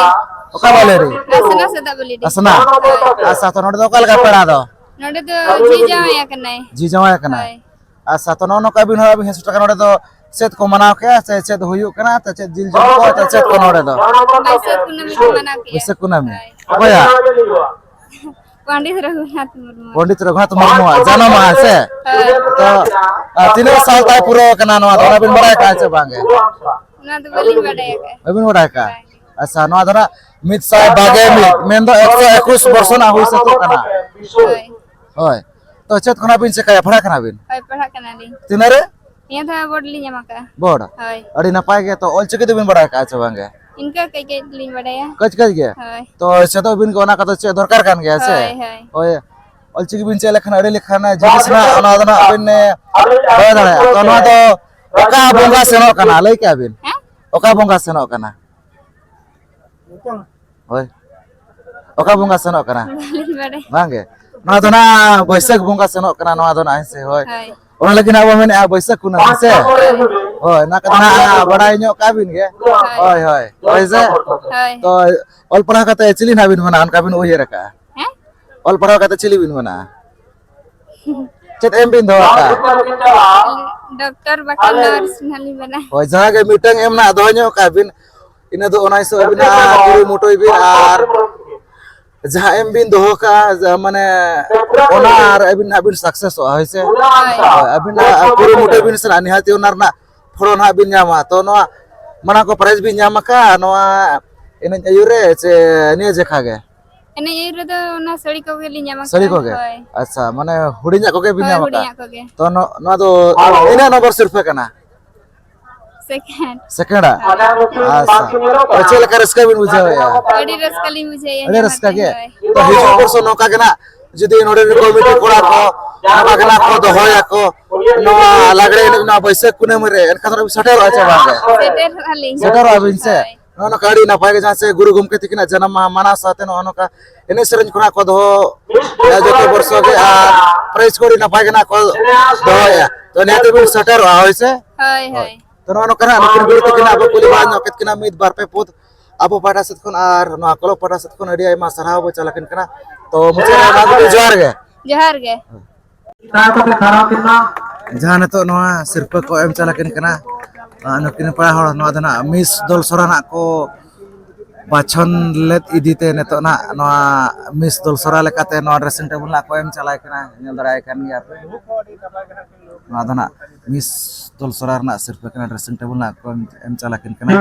ᱚᱠᱟ ᱵᱟᱹᱞᱤᱰᱤ? ᱟᱥᱱᱟ ᱥᱮᱫᱟᱜ ᱵᱟᱹᱞᱤᱰᱤ᱾ ᱟᱥᱱᱟ? ᱦᱳᱭ᱾ ᱟᱪᱪᱷᱟ, ᱛᱚ ᱱᱚᱰᱮ ᱫᱚ ᱚᱠᱟ ᱞᱮᱠᱟ ᱯᱮᱲᱟ ᱫᱚ? ᱱᱚᱰᱮ ᱫᱚ ᱡᱷᱤ ᱡᱟᱶᱟᱭ ᱟᱠᱟᱱᱟᱭ᱾ ᱡᱷᱤ ᱡᱟᱶᱟᱭ ᱟᱠᱟᱱᱟᱭ? ᱦᱳᱭ᱾ ᱟᱪᱪᱷᱟ, ᱛᱚ ᱱᱚᱜᱼᱚ ᱱᱚᱝᱠᱟ ᱟᱹᱵᱤᱱ ᱦᱚᱸ ᱟᱹᱵᱤᱱ ᱦᱮᱡ ᱥᱮᱴᱮᱨ ᱠᱟᱱᱟ, ᱱᱚᱰᱮ ᱫᱚ ᱪᱮᱫ ᱠᱚ ᱢᱟᱱᱟᱣ ᱠᱮᱜᱼᱟ ᱥᱮ ᱪᱮᱫ ᱦᱩᱭᱩᱜ ᱠᱟᱱᱟ, ᱥᱮ ᱪᱮᱫ ᱡᱤᱞ ᱡᱚᱢ ᱠᱚ, ᱥᱮ ᱪᱮᱫ ᱠᱚ ᱱᱚᱰᱮ ᱫᱚ? ᱵᱟᱹᱭᱥᱟᱹᱠᱷ ᱠᱩᱱᱟᱹᱢᱤ ᱠᱚ ᱢᱟᱱᱟᱣ ᱠᱮᱜᱼᱟ᱾ ᱵᱟᱹᱭᱥᱟᱹᱠᱷ ᱠᱩᱱᱟᱹᱢᱤ᱾ ᱦᱳᱭ᱾ ᱚᱠᱚᱭᱟᱜ? ᱯᱚᱱᱰᱤᱛ ᱨᱚᱜᱷᱩᱱᱟᱛᱷ ᱢᱩᱨᱢᱩ᱾ ᱯᱚᱱᱰᱤᱛ ᱨᱚᱜᱷᱩᱱᱟᱛᱷ ᱢᱩᱨᱢᱩᱣᱟᱜ ᱡᱟᱱᱟᱢ ᱢᱟᱦᱟ ᱥᱮ? ᱦᱳᱭ᱾ ᱛᱚ, ᱟᱨ ᱛᱤᱱᱟᱹᱜ ᱥᱟᱞ ᱛᱟᱭ ᱯᱩᱨᱟᱹᱣ ᱠᱟᱱᱟ ᱱᱚᱣᱟ ᱫᱚ, ᱚᱱᱟ ᱵᱤᱱ ᱵᱟᱲᱟᱭ ᱠᱟᱜᱼᱟ ᱥᱮ ᱵᱟᱝ ᱜᱮ? ᱚᱱᱟ ᱫᱚ ᱵᱟᱹᱞᱤᱧ ᱵᱟᱰᱟᱭ ᱟᱠᱟᱫᱼᱟ᱾ ᱵᱟᱹᱵᱤᱱ ᱵᱟᱰᱟᱭ ᱠᱟᱜᱼᱟ? ᱵᱟᱝ᱾ ᱟᱪᱪᱷᱟ, ᱱᱚᱣᱟ ᱫᱚ ᱱᱟᱜ ᱢᱤᱫ ᱥᱟᱭ ᱵᱟᱜᱮ ᱢᱤᱫ, ᱢᱮᱱᱫᱚ ᱮᱠᱥᱚ ᱮᱠᱩᱥ ᱵᱚᱨᱥᱚ ᱨᱮᱱᱟᱜ ᱦᱩᱭ ᱥᱟᱹᱛᱚᱜ ᱠᱟᱱᱟ᱾ ᱦᱳᱭ᱾ ᱦᱳᱭ᱾ ᱛᱚ, ᱪᱮᱫ ᱠᱷᱚᱱᱟᱜ ᱵᱤᱱ ᱪᱮᱠᱟᱭᱟ? ᱯᱟᱲᱦᱟᱜ ᱠᱟᱱᱟ ᱵᱤᱱ? ᱦᱳᱭ, ᱯᱟᱲᱦᱟᱜ ᱠᱟᱱᱟᱞᱤᱧ᱾ ᱛᱤᱱᱟᱹᱜ ᱨᱮ? ᱱᱤᱭᱟᱹ ᱫᱷᱟᱣ ᱵᱳᱨᱰ ᱞᱤᱧ ᱮᱢ ᱟᱠᱟᱫᱼᱟ᱾ ᱵᱳᱨᱰ? ᱦᱳᱭ᱾ ᱟᱹᱰᱤ ᱱᱟᱯᱟᱭ ᱜᱮ᱾ ᱛᱚ, ᱚᱞᱪᱤᱠᱤ ᱫᱚᱵᱤᱱ ᱵᱟᱲᱟᱭ ᱠᱟᱜᱼᱟ ᱥᱮ ᱵᱟᱝ ᱜᱮ? ᱤᱱᱠᱟᱹ ᱠᱟᱹᱡ ᱠᱟᱹᱡ ᱞᱤᱧ ᱵᱟᱰᱟᱭᱟ᱾ ᱠᱟᱹᱡ ᱠᱟᱹᱡ ᱜᱮ? ᱦᱳᱭ᱾ ᱛᱚ, ᱪᱮᱫᱚᱜ ᱵᱤᱱ ᱜᱮ, ᱚᱱᱟ ᱠᱚᱫᱚ ᱪᱮᱫ ᱫᱚᱨᱠᱟᱨ ᱠᱟᱱ ᱜᱮᱭᱟ ᱥᱮ? ᱦᱳᱭ, ᱦᱳᱭ᱾ ᱦᱳᱭ᱾ ᱚᱞᱪᱤᱠᱤ ᱵᱤᱱ ᱪᱮᱫ ᱞᱮᱠᱷᱟᱱ ᱟᱹᱰᱤ ᱞᱮᱠᱟᱱ ᱡᱤᱱᱤᱥ ᱨᱮᱱᱟᱜ ᱚᱱᱟ ᱫᱚ ᱱᱟᱜ ᱵᱤᱱ, ᱮ, ᱵᱟᱲᱟᱭ ᱫᱟᱲᱮᱭᱟᱜᱼᱟ᱾ ᱛᱚ, ᱱᱚᱣᱟ ᱫᱚ ᱚᱠᱟ ᱵᱚᱸᱜᱟ ᱥᱮᱱᱚᱜ ᱠᱟᱱᱟ? ᱞᱟᱹᱭ ᱠᱮᱜᱼᱟ ᱵᱤᱱ? ᱦᱮᱸ? ᱚᱠᱟ ᱵᱚᱸᱜᱟ ᱥᱮᱱᱚᱜ ᱠᱟᱱᱟ? ᱦᱳᱭ᱾ ᱚᱠᱟ ᱵᱚᱸᱜᱟ ᱥᱮᱱᱚᱜ ᱠᱟᱱᱟ? ᱵᱟᱹᱞᱤᱧ ᱵᱟᱰᱟᱭᱟ᱾ ᱵᱟᱝ ᱜᱮ? ᱱᱚᱣᱟ ᱫᱚ ᱱᱟᱜ ᱵᱟᱹᱭᱥᱟᱹᱠᱷ ᱵᱚᱸᱜᱟ ᱥᱮᱱᱚᱜ ᱠᱟᱱᱟ, ᱱᱚᱣᱟ ᱫᱚ ᱱᱟᱜ, ᱦᱮᱸ ᱥᱮ? ᱦᱳᱭ᱾ ᱦᱳᱭ᱾ ᱚᱱᱟ ᱞᱟᱹᱜᱤᱫ ᱱᱟᱜ ᱵᱚ ᱢᱮᱱᱮᱫᱼᱟ ᱵᱟᱹᱭᱥᱟᱹᱠᱷ ᱠᱩᱱᱟᱹᱢᱤ, ᱦᱮᱸ ᱥᱮ? ᱦᱳᱭ᱾ ᱦᱳᱭ, ᱚᱱᱟ ᱠᱟᱛᱷᱟ ᱱᱟᱜ ᱵᱟᱰᱟᱭ ᱧᱚᱜ ᱠᱟᱜ ᱵᱤᱱ ᱜᱮ᱾ ᱦᱳᱭ᱾ ᱦᱳᱭ, ᱦᱳᱭ᱾ ᱦᱳᱭ ᱥᱮ? ᱦᱳᱭ᱾ ᱛᱚ, ᱚᱞ ᱯᱟᱲᱦᱟᱣ ᱠᱟᱛᱮ ᱪᱤᱞᱤ ᱱᱟᱜ ᱵᱤᱱ ᱵᱮᱱᱟᱜᱼᱟ, ᱚᱱᱠᱟ ᱵᱤᱱ ᱩᱭᱦᱟᱹᱨ ᱟᱠᱟᱜᱼᱟ? ᱦᱮᱸ? ᱚᱞ ᱯᱟᱲᱦᱟᱣ ᱠᱟᱛᱮ ᱪᱤᱞᱤ ᱵᱤᱱ ᱵᱮᱱᱟᱜᱼᱟ? ᱪᱮᱫ ᱮᱢ ᱵᱤᱱ ᱫᱚᱦᱚ ᱟᱠᱟᱜᱼᱟ? ᱰᱚᱠᱴᱚᱨ ᱵᱟᱠᱷᱟᱱ ᱱᱟᱨᱥ ᱱᱟᱞᱤᱧ ᱵᱮᱱᱟ᱾ ᱦᱳᱭ, ᱡᱟᱦᱟᱸ ᱜᱮ ᱢᱤᱫᱴᱟᱝ ᱮᱢ ᱱᱟᱜ ᱫᱚᱦᱚ ᱧᱚᱜ ᱠᱟᱜ ᱵᱤᱱ, ᱤᱱᱟᱹ ᱫᱚ ᱚᱱᱟ ᱦᱤᱥᱟᱹᱵ ᱟᱹᱵᱤᱱᱟᱜ ᱠᱩᱨᱩᱢᱩᱴᱩᱭ ᱵᱤᱱ᱾ ᱟᱨ ᱡᱟᱦᱟᱸ ᱮᱢ ᱵᱤᱱ ᱫᱚᱦᱚ ᱠᱟᱜᱼᱟ, ᱡᱟ-, ᱢᱟᱱᱮ ᱚᱱᱟ ᱟᱨ ᱟᱹᱵᱤᱱ ᱦᱟᱸᱜ ᱵᱤᱱ ᱥᱟᱠᱥᱮᱥᱚᱜᱼᱟ, ᱦᱳᱭ ᱥᱮ? ᱦᱳᱭ᱾ ᱦᱳᱭ, ᱟᱹᱵᱤᱱᱟᱜ ᱠᱩᱨᱩᱢᱩᱴᱩᱭ ᱵᱤᱱ ᱥᱮ ᱱᱤᱦᱟᱹᱛ ᱚᱱᱟ ᱨᱮᱱᱟᱜ ᱯᱷᱚᱞ ᱦᱟᱸᱜ ᱵᱤᱱ ᱧᱟᱢᱟ᱾ ᱛᱚ ᱱᱚᱣᱟ ᱢᱟᱲᱟᱝ ᱠᱚ ᱯᱨᱟᱭᱤᱡᱽ ᱵᱤᱱ ᱧᱟᱢ ᱟᱠᱟᱫ ᱱᱚᱣᱟ ᱮᱱᱮᱡ ᱟᱹᱭᱩᱨ ᱨᱮ ᱥᱮ ᱱᱤᱭᱟᱹ ᱡᱮᱠᱷᱟ ᱜᱮ? ᱮᱱᱮᱡ ᱟᱹᱭᱩᱨ ᱨᱮᱫᱚ ᱚᱱᱟ ᱥᱟᱹᱲᱤ ᱠᱚᱜᱮ ᱞᱤᱧ ᱧᱟᱢ ᱟᱠᱟᱫᱟ᱾ ᱥᱟᱹᱲᱤ ᱠᱚᱜᱮ? ᱦᱳᱭ᱾ ᱟᱪᱪᱷᱟ, ᱢᱟᱱᱮ ᱦᱩᱰᱤᱧᱟᱜ ᱠᱚᱜᱮ ᱵᱤᱱ ᱦᱳᱭ, ᱧᱟᱢ ᱟᱠᱟᱫ? ᱦᱩᱰᱤᱧᱟᱜ ᱠᱚᱜᱮ᱾ ᱛᱚ ᱱᱚ-, ᱱᱚᱣᱟ ᱫᱚ ᱛᱤᱱᱟᱹᱜ ᱱᱚᱢᱵᱚᱨ ᱥᱤᱨᱯᱷᱟᱹ ᱠᱟᱱᱟ? ᱥᱮᱠᱮᱱᱰ᱾ ᱥᱮᱠᱮᱱᱰᱟᱜ? ᱦᱳᱭ᱾ ᱟᱪᱪᱷᱟ᱾ ᱛᱚ ᱪᱮᱫ ᱞᱮᱠᱟ ᱨᱟᱹᱥᱠᱟᱹ ᱵᱤᱱ ᱵᱩᱡᱷᱟᱹᱣᱮᱫᱼᱟ? ᱟᱹᱰᱤ ᱨᱟᱹᱥᱠᱟᱹ ᱞᱤᱧ ᱵᱩᱡᱷᱟᱹᱣᱮᱫᱼᱟ ᱟᱹᱰᱤ ᱧᱟᱢ ᱨᱟᱹᱥᱠᱟᱹ ᱠᱟᱛᱮ, ᱜᱮ? ᱦᱳᱭ᱾ ᱛᱚ ᱦᱤᱡᱩᱜ ᱵᱚᱨᱥᱚ ᱱᱚᱝᱠᱟ ᱜᱮ ᱱᱟᱜ ᱡᱩᱫᱤ ᱱᱚᱰᱮ ᱨᱮᱱ ᱠᱚᱢᱤᱴᱤ ᱠᱚᱲᱟ ᱠᱚ ᱱᱚᱝᱠᱟ ᱜᱮ ᱱᱟᱜ ᱠᱚ ᱫᱚᱦᱚᱭᱟᱠᱚ ᱱᱚᱣᱟ ᱞᱟᱜᱽᱲᱮ ᱮᱱᱮᱡ ᱱᱚᱣᱟ ᱵᱟᱹᱭᱥᱟᱹᱠᱷ ᱠᱩᱱᱟᱹᱢᱤ ᱨᱮ, ᱮᱱᱠᱷᱟᱱ ᱫᱚ ᱥᱮᱴᱮᱨᱚᱜᱼᱟ ᱪᱮ ᱵᱟᱝ ᱜᱮ? ᱥᱮᱴᱮᱨᱚᱜᱼᱟ ᱞᱤᱧ᱾ ᱥᱮᱴᱮᱨᱚᱜᱼᱟ ᱵᱤᱱ ᱥᱮ? ᱦᱳᱭ᱾ ᱱᱚᱜᱼᱚ ᱱᱚᱝᱠᱟ ᱟᱹᱰᱤ ᱱᱟᱯᱟᱭ ᱜᱮ, ᱡᱟᱦᱟᱸ ᱥᱮ ᱜᱩᱨᱩ ᱜᱚᱢᱠᱮ ᱛᱤᱠᱤᱱᱟᱜ ᱡᱟᱱᱟᱢ ᱢᱟᱦᱟ ᱢᱟᱱᱟᱣ ᱥᱟᱶᱛᱮ ᱱᱚᱜᱼᱚ ᱱᱚᱝᱠᱟ ᱮᱱᱮᱡ ᱥᱮᱨᱮᱧ ᱠᱷᱚᱱᱟᱜ ᱠᱚ ᱫᱚᱦᱚ ᱡᱚᱛᱚ ᱵᱚᱨᱥᱚ ᱜᱮ, ᱟᱨ ᱯᱨᱟᱭᱤᱡᱽ ᱠᱚ ᱟᱹᱰᱤ ᱱᱟᱯᱟᱭ ᱜᱮ ᱱᱟᱜ ᱠᱚ ᱫᱚᱦᱚᱭᱟ᱾ ᱛᱚ ᱱᱤᱦᱟᱹᱛ ᱵᱤᱱ ᱥᱮᱴᱮᱨᱚᱜᱼᱟ, ᱦᱳᱭ ᱥᱮ? ᱦᱳᱭ, ᱦᱳᱭ᱾ ᱛᱚ ᱱᱚᱜᱼᱚ ᱱᱚᱝᱠᱟ ᱱᱟᱜ ᱱᱩᱠᱤᱱ ᱵᱤᱴᱤ ᱛᱤᱠᱤᱱ ᱟᱵᱚ ᱠᱩᱞᱤ ᱵᱟᱲᱟ ᱧᱚᱜ ᱠᱮᱫ ᱠᱤᱱᱟ ᱢᱤᱫ ᱵᱟᱨ ᱯᱮ ᱯᱚᱫ ᱟᱵᱚ ᱯᱟᱦᱴᱟ ᱥᱮᱫ ᱠᱷᱚᱱ, ᱟᱨ ᱱᱚᱣᱟ ᱠᱞᱟᱵᱽ ᱯᱟᱦᱴᱟ ᱥᱮᱫ ᱠᱷᱚᱱ ᱟᱹᱰᱤ ᱟᱭᱢᱟ ᱥᱟᱨᱦᱟᱣ ᱵᱚ ᱪᱟᱞ ᱟᱹᱠᱤᱱ ᱠᱟᱱᱟ᱾ ᱛᱚ ᱢᱩᱪᱟᱹᱫ ᱨᱮ ᱢᱟ ᱡᱚᱦᱟᱨ ᱜᱮ᱾ ᱡᱚᱦᱟᱨ ᱜᱮ᱾ ᱡᱟᱦᱟᱸ ᱱᱤᱛᱚᱜ ᱱᱚᱣᱟ ᱥᱤᱨᱯᱟᱹ ᱠᱚ ᱮᱢ ᱪᱟᱞ ᱟᱹᱠᱤᱱ ᱠᱟᱱᱟ, ᱟᱨ ᱱᱩᱠᱤᱱ ᱯᱮᱲᱟ ᱦᱚᱲ ᱱᱚᱣᱟ ᱫᱚ ᱱᱟᱜ ᱢᱤᱥ ᱫᱚᱞ ᱥᱚᱨᱟ ᱱᱟᱜ ᱠᱚ ᱵᱟᱪᱷᱚᱱ ᱞᱮᱫ ᱤᱫᱤ ᱛᱮ ᱱᱤᱛᱚᱜ ᱱᱟᱜ ᱱᱚᱣᱟ ᱢᱤᱥ ᱫᱚᱞ ᱥᱚᱨᱟ ᱞᱮᱠᱟᱛᱮ ᱱᱚᱣᱟ ᱰᱨᱮᱥᱤᱝ ᱴᱮᱵᱤᱞ ᱱᱟᱜ ᱠᱚ ᱮᱢ ᱪᱟᱞᱟᱭ ᱠᱟᱱᱟ, ᱧᱮᱞ ᱫᱟᱲᱮᱭᱟᱭ ᱠᱟᱱ ᱜᱮᱭᱟ ᱯᱮ᱾ ᱱᱚᱣᱟ ᱫᱚ ᱱᱟᱜ ᱢᱤᱥ ᱫᱚᱞ ᱥᱚᱨᱟ ᱨᱮᱱᱟᱜ ᱥᱤᱨᱯᱟᱹ ᱠᱟᱱᱟ, ᱰᱨᱮᱥᱤᱝ ᱴᱮᱵᱤᱞ ᱱᱟᱜ ᱠᱚ ᱮᱢ, ᱮᱢ ᱪᱟᱞ ᱟᱹᱠᱤᱱ ᱠᱟᱱᱟ᱾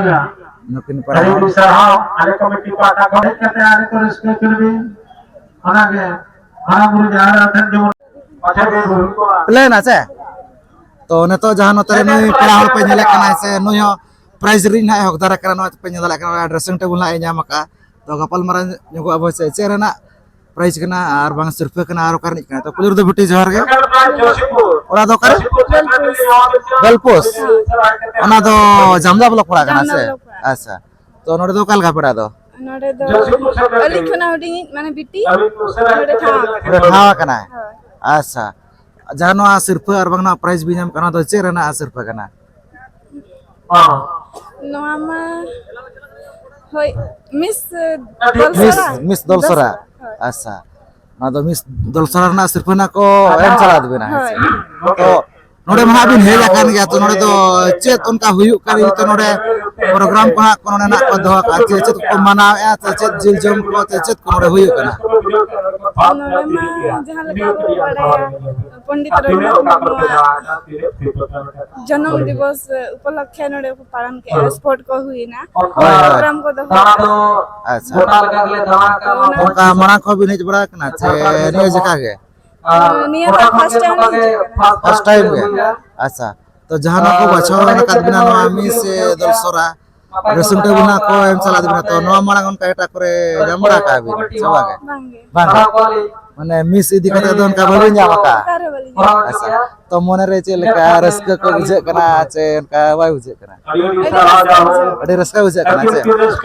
ᱱᱩᱠᱤᱱ ᱯᱮᱲᱟ ᱟᱹᱰᱤ ᱦᱚᱲ᱾ ᱟᱹᱰᱤ ᱥᱟᱨᱦᱟᱣ, ᱟᱞᱮ ᱠᱚᱢᱤᱴᱤ ᱯᱟᱦᱴᱟ ᱠᱷᱚᱱ ᱦᱮᱡ ᱠᱟᱛᱮ ᱟᱞᱮ ᱠᱚ ᱨᱟᱹᱥᱠᱟᱹ ᱦᱚᱪᱚ ᱞᱮᱵᱤᱱ᱾ ᱚᱱᱟᱜᱮ ᱢᱟᱨᱟᱝ ᱵᱩᱨᱩ ᱡᱟᱦᱮᱨ ᱟᱭᱳ ᱴᱷᱮᱱ ᱡᱮᱢᱚᱱ ᱯᱟᱪᱷᱮ ᱵᱚᱱ ᱫᱩᱲᱩᱵ ᱠᱚᱜᱼᱟ᱾ ᱯᱞᱮᱱᱟ ᱥᱮ? ᱛᱚ ᱱᱤᱛᱚᱜ ᱡᱟᱦᱟᱸ ᱱᱚᱛᱮ ᱨᱮ ᱱᱩᱭ ᱯᱮᱲᱟ ᱦᱚᱲ ᱯᱮ ᱧᱮᱞᱮ ᱠᱟᱱᱟ ᱥᱮ, ᱱᱩᱭ ᱦᱚᱸ ᱯᱨᱟᱭᱤᱡᱽ ᱨᱤᱱ ᱦᱟᱸᱜ ᱦᱚᱠᱫᱟᱨ ᱠᱟᱱᱟ, ᱱᱚᱣᱟ ᱯᱮ ᱧᱮᱞ ᱫᱟᱲᱮᱭᱟᱜ ᱠᱟᱱᱟ, ᱰᱨᱮᱥᱤᱝ ᱴᱮᱵᱤᱞ ᱦᱟᱸᱜ ᱮ ᱧᱟᱢ ᱟᱠᱟᱫᱼᱟ᱾ ᱛᱚ ᱜᱟᱯᱟᱞ ᱢᱟᱨᱟᱣ ᱧᱚᱜᱚᱜ ᱟᱵᱚ ᱥᱮ ᱪᱮᱫ ᱨᱮᱱᱟᱜ ᱯᱨᱟᱭᱤᱡᱽ ᱠᱟᱱᱟ ᱟᱨ ᱵᱟᱝ ᱥᱤᱨᱯᱟᱹ ᱠᱟᱱᱟ ᱟᱨ ᱚᱠᱟ ᱨᱤᱱᱤᱡ ᱠᱟᱱᱟ᱾ ᱛᱚ ᱯᱩᱭᱞᱩ ᱨᱮᱫᱚ ᱵᱤᱴᱤ ᱡᱚᱦᱟᱨ ᱜᱮ᱾ ᱚᱲᱟᱜ ᱫᱚ ᱚᱠᱟᱨᱮ? ᱫᱚᱞᱯᱳᱥ᱾ ᱚᱱᱟ ᱫᱚ ᱡᱟᱢᱫᱟ ᱵᱞᱚᱠ ᱯᱟᱲᱟᱜ ᱠᱟᱱᱟ ᱥᱮ? ᱟᱪᱪᱷᱟ᱾ ᱛᱚ ᱱᱚᱰᱮ ᱫᱚ ᱚᱠᱟ ᱞᱮᱠᱟ ᱯᱮᱲᱟ ᱫᱚ? ᱱᱚᱰᱮ ᱫᱚ ᱟᱹᱞᱤᱧ ᱠᱷᱚᱱᱟᱜ ᱦᱩᱰᱤᱧᱤᱡ, ᱢᱟᱱᱮ ᱵᱤᱴᱤ, ᱱᱚᱰᱮ ᱴᱷᱟᱶ ᱟᱠᱟᱱᱟ᱾ ᱱᱚᱰᱮ ᱴᱷᱟᱶ ᱟᱠᱟᱱᱟᱭ᱾ ᱦᱳᱭ᱾ ᱟᱪᱪᱷᱟ, ᱡᱟᱦᱟᱸ ᱱᱚᱣᱟ ᱥᱤᱨᱯᱟᱹ ᱟᱨ ᱵᱟᱝ ᱱᱚᱣᱟ ᱯᱨᱟᱭᱤᱡᱽ ᱵᱤᱱ ᱧᱟᱢ ᱠᱟᱱᱟ, ᱱᱚᱣᱟ ᱫᱚ ᱪᱮᱫ ᱨᱮᱱᱟᱜ ᱥᱤᱨᱯᱟᱹ ᱠᱟᱱᱟ? ᱱᱚᱣᱟ ᱢᱟ, ᱦᱳᱭ, ᱢᱤᱥ, ᱢᱤᱥ ᱫᱚᱞᱥᱚᱨᱟ᱾ ᱢᱤᱥ ᱫᱚᱞᱥᱚᱨᱟ᱾ ᱫᱚᱞᱥᱚᱨᱟ, ᱦᱳᱭ᱾ ᱟᱪᱪᱷᱟ, ᱱᱚᱣᱟ ᱫᱚ ᱢᱤᱥ ᱫᱚᱞᱥᱚᱨᱟ ᱨᱮᱱᱟᱜ ᱥᱤᱨᱯᱟᱹ ᱱᱟᱜ ᱠᱚ ᱮᱢ ᱪᱟᱞᱟᱣ ᱟᱫ ᱵᱤᱱᱟ, ᱦᱮᱸ ᱥᱮ? ᱦᱳᱭ᱾ ᱛᱚ ᱱᱚᱰᱮ ᱢᱟ ᱦᱟᱸᱜ ᱵᱤᱱ ᱦᱮᱡ ᱟᱠᱟᱱ ᱜᱮᱭᱟ, ᱛᱚ ᱱᱚᱰᱮ ᱫᱚ ᱪᱮᱫ ᱚᱱᱠᱟ ᱦᱩᱭᱩᱜ ᱠᱟᱱᱟ? ᱱᱤᱛᱚᱜ ᱱᱚᱰᱮ ᱯᱨᱳᱜᱨᱟᱢ ᱠᱚ ᱦᱟᱸᱜ ᱠᱚ ᱱᱚᱰᱮᱱᱟᱜ ᱠᱚ ᱫᱚᱦᱚ ᱠᱟᱜᱼᱟ, ᱪᱮᱫ ᱪᱮᱫ ᱠᱚ ᱢᱟᱱᱟᱣᱮᱫᱼᱟ, ᱥᱮ ᱪᱮᱫ ᱡᱤᱞ ᱡᱚᱢ ᱠᱚ, ᱥᱮ ᱪᱮᱫ ᱠᱚ ᱱᱚᱰᱮ ᱦᱩᱭᱩᱜ ᱠᱟᱱᱟ? ᱱᱚᱰᱮ ᱢᱟ ᱡᱟᱦᱟᱸ ᱞᱮᱠᱟ ᱵᱚ ᱵᱟᱲᱟᱭᱟ, ᱯᱚᱱᱰᱤᱛ ᱨᱚᱜᱷᱩᱱᱟᱛᱷ ᱢᱩᱨᱢᱩᱣᱟᱜ ᱡᱚᱱᱚᱢ ᱫᱤᱵᱚᱥ ᱩᱯᱚᱞᱚᱠᱠᱷᱮ ᱱᱚᱰᱮ ᱠᱚ ᱯᱟᱞᱚᱱ ᱠᱮᱫᱼᱟ, ᱥᱯᱳᱨᱴ ᱠᱚ ᱦᱩᱭᱱᱟ, ᱦᱳᱭ, ᱦᱳᱭ᱾ ᱯᱨᱳᱜᱨᱟᱢ ᱠᱚ ᱫᱚᱦᱚᱭᱮᱫᱼᱟ᱾ ᱟᱪᱪᱷᱟ, ᱚᱱᱠᱟ ᱢᱟᱲᱟᱝ ᱠᱷᱚᱱ ᱵᱤᱱ ᱦᱮᱡ ᱵᱟᱲᱟ ᱟᱠᱟᱱᱟ ᱥᱮ ᱱᱤᱭᱟᱹ ᱡᱚᱠᱷᱟ ᱜᱮ? ᱱᱤᱭᱟᱹ ᱫᱚ ᱯᱷᱟᱥᱴ ᱴᱟᱭᱤᱢ ᱦᱤᱡᱩᱜ ᱠᱟᱱᱟ᱾ ᱯᱷᱟᱥᱴ ᱴᱟᱭᱤᱢ ᱜᱮ? ᱟᱪᱪᱷᱟ, ᱛᱚ ᱡᱟᱦᱟᱸ ᱱᱚᱣᱟ ᱠᱚ ᱵᱟᱪᱷᱟᱣ ᱟᱠᱟᱫ ᱵᱤᱱᱟ ᱱᱚᱣᱟ ᱢᱤᱥ ᱫᱚᱞᱥᱚᱨᱟ ᱰᱨᱮᱥᱤᱝ ᱴᱮᱵᱩᱞ ᱱᱟᱜ ᱠᱚ ᱮᱢ ᱪᱟᱞᱟᱜ ᱵᱤᱱᱟ, ᱛᱚ ᱱᱚᱣᱟ ᱢᱟᱲᱟᱝ ᱚᱱᱠᱟ ᱮᱴᱟᱜ ᱠᱚᱨᱮ ᱧᱟᱢ ᱵᱟᱲᱟ ᱟᱠᱟᱫ ᱵᱤᱱ ᱥᱮ ᱵᱟᱝ? ᱵᱟᱝᱜᱮ᱾ ᱵᱟᱝ ᱜᱮ? ᱢᱟᱱᱮ ᱢᱤᱥ ᱤᱫᱤ ᱠᱟᱛᱮ ᱫᱚ ᱚᱱᱠᱟ ᱵᱟᱹᱵᱤᱱ ᱧᱟᱢ ᱟᱠᱟᱫᱼᱟ? ᱚᱠᱟ ᱨᱮᱦᱚᱸ ᱵᱟᱹᱞᱤᱧ ᱧᱟᱢ ᱟᱠᱟᱫᱼᱟ᱾ ᱟᱪᱪᱷᱟ, ᱛᱚ ᱢᱚᱱᱮ ᱨᱮ ᱪᱮᱫ ᱞᱮᱠᱟ ᱨᱟᱹᱥᱠᱟᱹ ᱠᱚ ᱵᱩᱡᱷᱟᱹᱜ ᱠᱟᱱᱟ ᱥᱮ ᱚᱱᱠᱟ ᱵᱟᱭ ᱵᱩᱡᱷᱟᱹᱜ ᱠᱟᱱᱟ? ᱟᱹᱰᱤ ᱨᱟᱹᱥᱠᱟᱹ ᱵᱩᱡᱷᱟᱹᱜ ᱟᱹᱰᱤ ᱨᱟᱹᱥᱠᱟᱹ ᱵᱩᱡᱷᱟᱹᱜ ᱠᱟᱱᱟ ᱪᱮ?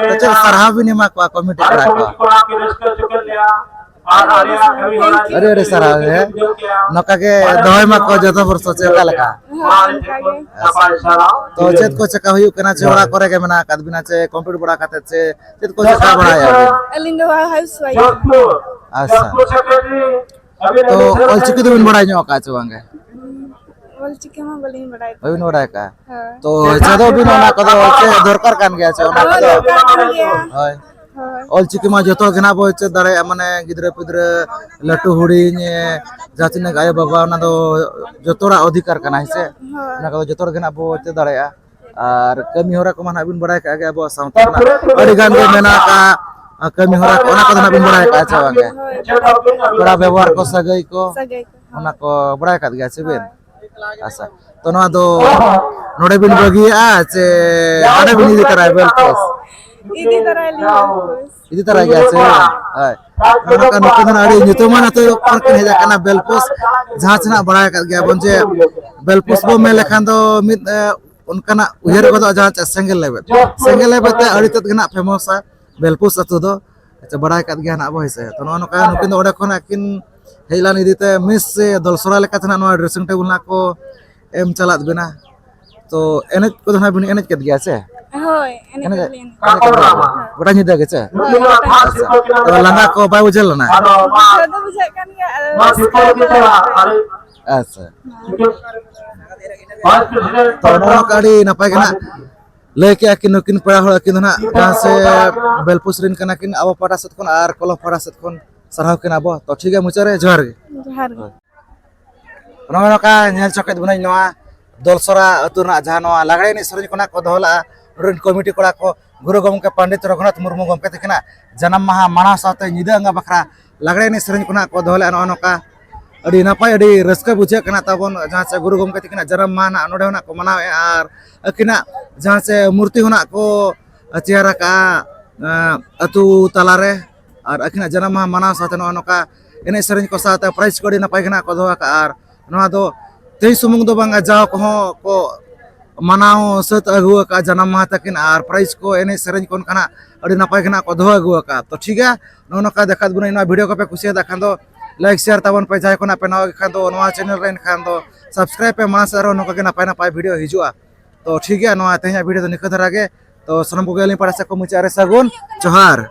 ᱛᱚ ᱪᱮᱫ ᱥᱟᱨᱦᱟᱣ ᱵᱤᱱ ᱮᱢᱟ ᱠᱚᱣᱟ ᱠᱚᱢᱤᱴᱤ ᱠᱚᱲᱟ ᱠᱚ? ᱟᱹᱰᱤ ᱟᱹᱰᱤ ᱥᱟᱨᱦᱟᱣ, ᱦᱮᱸ᱾ ᱱᱚᱝᱠᱟ ᱜᱮ ᱫᱚᱦᱚᱭ ᱢᱟᱠᱚ ᱡᱚᱛᱚ ᱵᱚᱨᱥᱚ ᱪᱮ ᱚᱠᱟ ᱞᱮᱠᱟ? ᱦᱳᱭ, ᱚᱱᱠᱟ ᱜᱮ᱾ ᱛᱚ ᱪᱮᱫ ᱠᱚ ᱪᱮᱠᱟ ᱦᱩᱭᱩᱜ ᱠᱟᱱᱟ ᱪᱮ ᱚᱲᱟᱜ ᱠᱚᱨᱮ ᱜᱮ ᱢᱮᱱᱟᱜ ᱟᱠᱟᱫ ᱵᱤᱱᱟ ᱪᱮ ᱠᱚᱢᱯᱞᱤᱴ ᱵᱟᱲᱟ ᱠᱟᱛᱮ ᱪᱮ ᱪᱮᱫ ᱠᱚ ᱪᱮᱠᱟ ᱵᱟᱲᱟᱭᱟ ᱵᱤᱱ? ᱟᱹᱞᱤᱧ ᱫᱚ ᱦᱟᱣᱩᱥ ᱣᱟᱭᱤᱯᱷ᱾ ᱟᱪᱪᱷᱟ᱾ ᱛᱚ ᱚᱞᱪᱤᱠᱤ ᱫᱚᱵᱤᱱ ᱵᱟᱲᱟᱭ ᱧᱚᱜ ᱟᱠᱟᱫ ᱪᱮ ᱵᱟᱝᱜᱮ? ᱚᱞᱪᱤᱠᱤ ᱢᱟ ᱵᱟᱹᱞᱤᱧ ᱵᱟᱲᱟᱭ᱾ ᱵᱟᱹᱵᱤᱱ ᱵᱟᱲᱟᱭ ᱟᱠᱟᱫᱼᱟ? ᱦᱳᱭ᱾ ᱛᱚ ᱪᱮᱫᱚᱜ ᱵᱤᱱ, ᱚᱱᱟ ᱠᱚᱫᱚ ᱪᱮᱫ ᱫᱚᱨᱠᱟᱨ ᱠᱟᱱ ᱜᱮᱭᱟ ᱪᱮ ᱚᱱᱟ ᱦᱳᱭ, ᱠᱚᱫᱚ? ᱫᱚᱨᱠᱟᱨ ᱠᱟᱱ ᱜᱮᱭᱟ᱾ ᱦᱳᱭ᱾ ᱦᱳᱭ᱾ ᱚᱞᱪᱤᱠᱤ ᱢᱟ ᱡᱚᱛᱚ ᱜᱮ ᱱᱟᱜ ᱵᱚ ᱪᱮᱫ ᱫᱟᱲᱮᱭᱟᱜᱼᱟ, ᱢᱟᱱᱮ ᱜᱤᱫᱽᱨᱟᱹ ᱯᱤᱫᱽᱨᱟᱹ, ᱞᱟᱹᱴᱩ ᱦᱩᱰᱤᱧ, ᱡᱟᱦᱟᱸ ᱛᱤᱱᱟᱹᱜ ᱟᱭᱳ ᱵᱟᱵᱟ, ᱚᱱᱟ ᱫᱚ ᱡᱚᱛᱚ ᱦᱚᱲᱟᱜ ᱚᱫᱷᱤᱠᱟᱨ ᱠᱟᱱᱟ, ᱦᱮᱸ ᱥᱮ? ᱦᱳᱭ᱾ ᱚᱱᱟ ᱠᱚᱫᱚ ᱡᱚᱛᱚ ᱨᱮᱜᱮ ᱱᱟᱜ ᱵᱚ ᱪᱮᱫ ᱫᱟᱲᱮᱭᱟᱜᱼᱟ᱾ ᱟᱨ ᱠᱟᱹᱢᱤ ᱦᱚᱨᱟ ᱠᱚᱢᱟ ᱱᱟᱜ ᱵᱤᱱ ᱵᱟᱲᱟᱭ ᱠᱟᱜ ᱜᱮ, ᱟᱵᱚᱣᱟᱜ ᱥᱟᱶᱛᱟ ᱨᱮᱱᱟᱜ ᱟᱹᱰᱤ ᱜᱟᱱ ᱜᱮ ᱢᱮᱱᱟᱜ ᱟᱠᱟᱫ ᱠᱟᱹᱢᱤ ᱦᱚᱨᱟ ᱠᱚ, ᱚᱱᱟ ᱠᱚᱫᱚ ᱱᱟᱜ ᱵᱤᱱ ᱵᱟᱲᱟᱭ ᱠᱟᱜᱼᱟ ᱪᱮ ᱵᱟᱝ ᱜᱮ? ᱦᱳᱭ᱾ ᱯᱮᱲᱟ ᱵᱮᱵᱚᱦᱟᱨ ᱠᱚ, ᱥᱟᱹᱜᱟᱹᱭ ᱠᱚ, ᱥᱟᱹᱜᱟᱹᱭ ᱠᱚ, ᱦᱳᱭ᱾ ᱚᱱᱟ ᱠᱚ ᱵᱟᱲᱟᱭ ᱠᱟᱜ ᱜᱮᱭᱟ ᱥᱮ ᱵᱤᱱ? ᱦᱳᱭ᱾ ᱟᱪᱪᱷᱟ, ᱛᱚ ᱱᱚᱣᱟ ᱫᱚ ᱱᱚᱰᱮ ᱵᱤᱱ ᱵᱟᱹᱜᱤᱭᱟᱜᱼᱟ ᱪᱮ ᱦᱟᱸᱰᱮ ᱵᱤᱱ ᱤᱫᱤ ᱛᱚᱨᱟᱭᱟ ᱵᱮᱞᱯᱚᱥ? ᱤᱫᱤ ᱛᱚᱨᱟᱭᱟᱞᱤᱧ ᱵᱮᱞᱯᱚᱥ᱾ ᱤᱫᱤ ᱛᱚᱨᱟᱭ ᱜᱮᱭᱟ ᱪᱮ? ᱦᱳᱭ᱾ ᱱᱚᱝᱠᱟ ᱱᱩᱠᱤᱱ ᱫᱚ ᱟᱹᱰᱤ ᱧᱩᱛᱩᱢᱟᱱ ᱟᱹᱛᱩ ᱠᱷᱚᱱ ᱠᱤᱱ ᱦᱮᱡ ᱟᱠᱟᱱᱟ ᱵᱮᱞᱯᱚᱥ, ᱡᱟᱦᱟᱸ ᱪᱮ ᱱᱟᱜ ᱵᱟᱲᱟᱭ ᱟᱠᱟᱫ ᱜᱮᱭᱟ ᱵᱚᱱ ᱡᱮ ᱵᱮᱞᱯᱚᱥ ᱵᱚ ᱢᱮᱱ ᱞᱮᱠᱷᱟᱱ ᱫᱚ ᱢᱤᱫ, ᱮ, ᱚᱱᱠᱟᱱᱟᱜ ᱩᱭᱦᱟᱹᱨ ᱜᱚᱫᱚᱜᱼᱟ ᱡᱟᱦᱟᱸ ᱪᱮ ᱥᱮᱸᱜᱮᱞ ᱞᱮᱵᱮᱫ, ᱥᱮᱸᱜᱮᱞ ᱞᱮᱵᱮᱫ ᱛᱮ ᱟᱹᱰᱤ ᱛᱮᱫ ᱜᱮ ᱱᱟᱜ ᱯᱷᱮᱢᱚᱥᱟ ᱵᱮᱞᱯᱚᱥ ᱟᱹᱛᱩ ᱫᱚ᱾ ᱟᱪᱪᱷᱟ, ᱵᱟᱲᱟᱭ ᱟᱠᱟᱫ ᱜᱮᱭᱟ ᱱᱟᱜ ᱵᱚ, ᱦᱮᱸ ᱥᱮ? ᱛᱚ ᱱᱚᱜᱼᱚ ᱱᱚᱝᱠᱟ ᱱᱩᱠᱤᱱ ᱫᱚ ᱚᱸᱰᱮ ᱠᱷᱚᱱ ᱟᱹᱠᱤᱱ ᱦᱮᱡ ᱞᱮᱱ ᱤᱫᱤ ᱛᱮ ᱢᱤᱥ ᱥᱮ ᱫᱚᱞᱥᱚᱨᱟ ᱞᱮᱠᱟᱛᱮ ᱱᱟᱜ ᱱᱚᱣᱟ ᱰᱨᱮᱥᱤᱝ ᱴᱮᱵᱩᱞ ᱱᱟᱜ ᱠᱚ ᱮᱢ ᱪᱟᱞᱟᱫ ᱵᱮᱱᱟ᱾ ᱛᱚ ᱮᱱᱮᱡ ᱠᱚᱫᱚ ᱱᱟᱜ ᱵᱤᱱ ᱮᱱᱮᱡ ᱠᱮᱫ ᱜᱮᱭᱟ ᱥᱮ? ᱦᱳᱭ, ᱮᱱᱮᱡ ᱮᱱᱮᱡ ᱫᱚᱞᱤᱧ ᱮᱱᱮᱡ᱾ ᱮᱱᱮᱡ ᱠᱮᱫ ᱜᱮᱭᱟ? ᱜᱚᱴᱟ ᱧᱤᱫᱟᱹ ᱜᱮ ᱪᱮ? ᱦᱳᱭ, ᱜᱚᱴᱟ᱾ ᱟᱪᱪᱷᱟ, ᱛᱚ ᱞᱟᱸᱜᱟ ᱠᱚ ᱵᱟᱭ ᱵᱩᱡᱷᱟᱹᱣ ᱞᱮᱱᱟ? ᱵᱩᱡᱷᱟᱹᱣ ᱫᱚ ᱵᱩᱡᱷᱟᱹᱜ ᱠᱟᱱ ᱜᱮᱭᱟ, ᱟᱫᱚ ᱨᱟᱹᱥᱠᱟᱹ ᱫᱚ ᱟᱪᱪᱷᱟ᱾ ᱛᱚ, ᱱᱚᱜᱼᱚ ᱱᱚᱝᱠᱟ ᱟᱹᱰᱤ ᱱᱟᱯᱟᱭ ᱜᱮ ᱱᱟᱜ ᱞᱟᱹᱭ ᱠᱮᱜᱼᱟ ᱠᱤᱱ ᱱᱩᱠᱤᱱ ᱯᱮᱲᱟ ᱦᱚᱲ, ᱟᱹᱠᱤᱱ ᱫᱚ ᱱᱟᱜ ᱡᱟᱦᱟᱸ ᱥᱮ ᱵᱮᱞᱯᱩᱥ ᱨᱮᱱ ᱠᱟᱱᱟ ᱠᱤᱱ ᱟᱵᱚ ᱯᱟᱦᱴᱟ ᱥᱮᱫ ᱠᱷᱚᱱ ᱟᱨ ᱠᱚᱞᱚᱢ ᱯᱟᱦᱴᱟ ᱥᱮᱫ ᱠᱷᱚᱱ ᱥᱟᱨᱦᱟᱣ ᱠᱤᱱ ᱟᱵᱚ᱾ ᱛᱚ, ᱴᱷᱤᱠ ᱜᱮᱭᱟ, ᱢᱩᱪᱟᱹᱫ ᱨᱮ ᱡᱚᱦᱟᱨ ᱜᱮ᱾ ᱡᱚᱦᱟᱨ ᱜᱮ᱾ ᱱᱚᱜᱼᱚ ᱱᱚᱝᱠᱟ ᱧᱮᱞ ᱪᱚ ᱠᱮᱫ ᱵᱚᱱᱟᱹᱧ ᱱᱚᱣᱟ ᱫᱚᱞᱥᱚᱨᱟ ᱟᱹᱛᱩ ᱨᱮᱱᱟᱜ ᱡᱟᱦᱟᱸ ᱱᱚᱣᱟ ᱞᱟᱜᱽᱲᱮ ᱮᱱᱮᱡ ᱥᱮᱨᱮᱧ ᱠᱷᱚᱱᱟᱜ ᱠᱚ ᱫᱚᱦᱚ ᱞᱮᱫᱼᱟ ᱱᱚᱰᱮ ᱨᱮᱱ ᱠᱚᱢᱤᱴᱤ ᱠᱚᱲᱟ ᱠᱚ ᱜᱩᱨᱩ ᱜᱚᱢᱠᱮ ᱯᱚᱱᱰᱤᱛ ᱨᱚᱜᱷᱩᱱᱟᱛᱷ ᱢᱩᱨᱢᱩ ᱜᱚᱢᱠᱮ ᱛᱟᱹᱠᱤᱱᱟᱜ ᱡᱟᱱᱟᱢ ᱢᱟᱦᱟ ᱢᱟᱱᱟᱣ ᱥᱟᱶᱛᱮ ᱧᱤᱫᱟᱹ ᱟᱸᱜᱟ ᱵᱟᱠᱷᱨᱟ ᱞᱟᱜᱽᱲᱮ ᱮᱱᱮᱡ ᱥᱮᱨᱮᱧ ᱠᱷᱚᱱᱟᱜ ᱠᱚ ᱫᱚᱦᱚ ᱞᱮᱫᱼᱟ᱾ ᱱᱚᱜᱼᱚ ᱱᱚᱝᱠᱟ ᱟᱹᱰᱤ ᱱᱟᱯᱟᱭ, ᱟᱹᱰᱤ ᱨᱟᱹᱥᱠᱟᱹ ᱵᱩᱡᱷᱟᱹᱜ ᱠᱟᱱᱟ ᱛᱟᱵᱚᱱ, ᱡᱟᱦᱟᱸ ᱪᱮ ᱜᱩᱨᱩ ᱜᱚᱢᱠᱮ ᱛᱟᱹᱠᱤᱱᱟᱜ ᱡᱟᱱᱟᱢ ᱢᱟᱦᱟ ᱱᱟᱜ ᱱᱚᱰᱮ ᱦᱚᱸ ᱱᱟᱜ ᱠᱚ ᱢᱟᱱᱟᱣᱮᱫᱼᱟ ᱟᱨ ᱟᱹᱠᱤᱱᱟᱜ ᱡᱟᱦᱟᱸ ᱪᱮ ᱢᱩᱨᱛᱤ ᱦᱚᱸ ᱱᱟᱜ ᱠᱚ ᱛᱮᱭᱟᱨ ᱟᱠᱟᱫᱼᱟ, ᱮᱸ, ᱟᱹᱛᱩ ᱛᱟᱞᱟᱨᱮ᱾ ᱟᱨ ᱟᱹᱠᱤᱱᱟᱜ ᱡᱟᱱᱟᱢ ᱢᱟᱦᱟ ᱢᱟᱱᱟᱣ ᱥᱟᱶᱛᱮ ᱱᱚᱜᱼᱚ ᱱᱚᱝᱠᱟ ᱮᱱᱮᱡ ᱥᱮᱨᱮᱧ ᱠᱚ ᱥᱟᱶᱛᱮ ᱯᱨᱟᱭᱤᱡᱽ ᱠᱚ ᱟᱹᱰᱤ ᱱᱟᱯᱟᱭ ᱜᱮ ᱱᱟᱜ ᱠᱚ ᱫᱚᱦᱚ ᱟᱠᱟᱫᱼᱟ᱾ ᱟᱨ ᱱᱚᱣᱟ ᱫᱚ ᱛᱮᱦᱮᱧ ᱥᱩᱢᱩᱝ ᱫᱚ ᱵᱟᱝᱟ, ᱡᱟᱣ ᱠᱚᱦᱚᱸ ᱠᱚ ᱢᱟᱱᱟᱣ ᱥᱟᱹᱛ ᱟᱹᱜᱩ ᱟᱠᱟᱫᱼᱟ ᱡᱟᱱᱟᱢ ᱢᱟᱦᱟ ᱛᱟᱹᱠᱤᱱ, ᱟᱨ ᱯᱨᱟᱭᱤᱡᱽ ᱠᱚ ᱮᱱᱮᱡ ᱥᱮᱨᱮᱧ ᱠᱚ ᱚᱱᱠᱟᱱᱟᱜ ᱟᱹᱰᱤ ᱱᱟᱯᱟᱭ ᱜᱮ ᱱᱟᱜ ᱠᱚ ᱫᱚᱦᱚ ᱟᱹᱜᱩ ᱟᱠᱟᱫᱼᱟ᱾ ᱛᱚ, ᱴᱷᱤᱠ ᱜᱮᱭᱟ, ᱱᱚᱜᱼᱚ ᱱᱚᱝᱠᱟ ᱫᱮᱠᱷᱟᱣ ᱵᱚᱱᱟ᱾ ᱱᱚᱣᱟ ᱵᱷᱤᱰᱤᱭᱳ ᱠᱚᱯᱮ ᱠᱩᱥᱤᱭᱟᱫᱟ ᱠᱷᱟᱱ ᱫᱚ ᱞᱟᱭᱤᱠ ᱥᱮᱭᱟᱨ ᱛᱟᱵᱚᱱ ᱯᱮ, ᱡᱟᱦᱟᱸᱭ ᱠᱚ ᱱᱟᱜ ᱯᱮ ᱱᱟᱣᱟ ᱜᱮ ᱠᱷᱟᱱ ᱫᱚ ᱱᱚᱣᱟ ᱪᱮᱱᱮᱞ ᱨᱮ, ᱮᱱᱠᱷᱟᱱ ᱫᱚ ᱥᱟᱵᱥᱠᱨᱟᱭᱤᱵᱽ ᱯᱮ, ᱢᱟᱲᱟᱝ ᱥᱮᱫ ᱟᱨᱦᱚᱸ ᱱᱚᱝᱠᱟ ᱜᱮ ᱱᱟᱯᱟᱭ ᱱᱟᱯᱟᱭ ᱵᱷᱤᱰᱤᱭᱳ ᱦᱤᱡᱩᱜᱼᱟ᱾ ᱛᱚ, ᱴᱷᱤᱠ ᱜᱮᱭᱟ, ᱱᱚᱣᱟ ᱛᱮᱦᱮᱧᱟᱜ ᱵᱷᱤᱰᱤᱭᱳ ᱫᱚ ᱱᱤᱝᱠᱟᱹ ᱫᱷᱟᱨᱟ ᱜᱮ᱾ ᱛᱚ, ᱥᱟᱱᱟᱢ ᱠᱚᱜᱮ ᱟᱹᱞᱤᱧ ᱯᱟᱦᱴᱟ ᱥᱮᱫ ᱠᱷᱚᱱ ᱢᱩᱪᱟᱹᱫ ᱨᱮ ᱥᱟᱹᱜᱩᱱ ᱡᱚᱦᱟᱨ᱾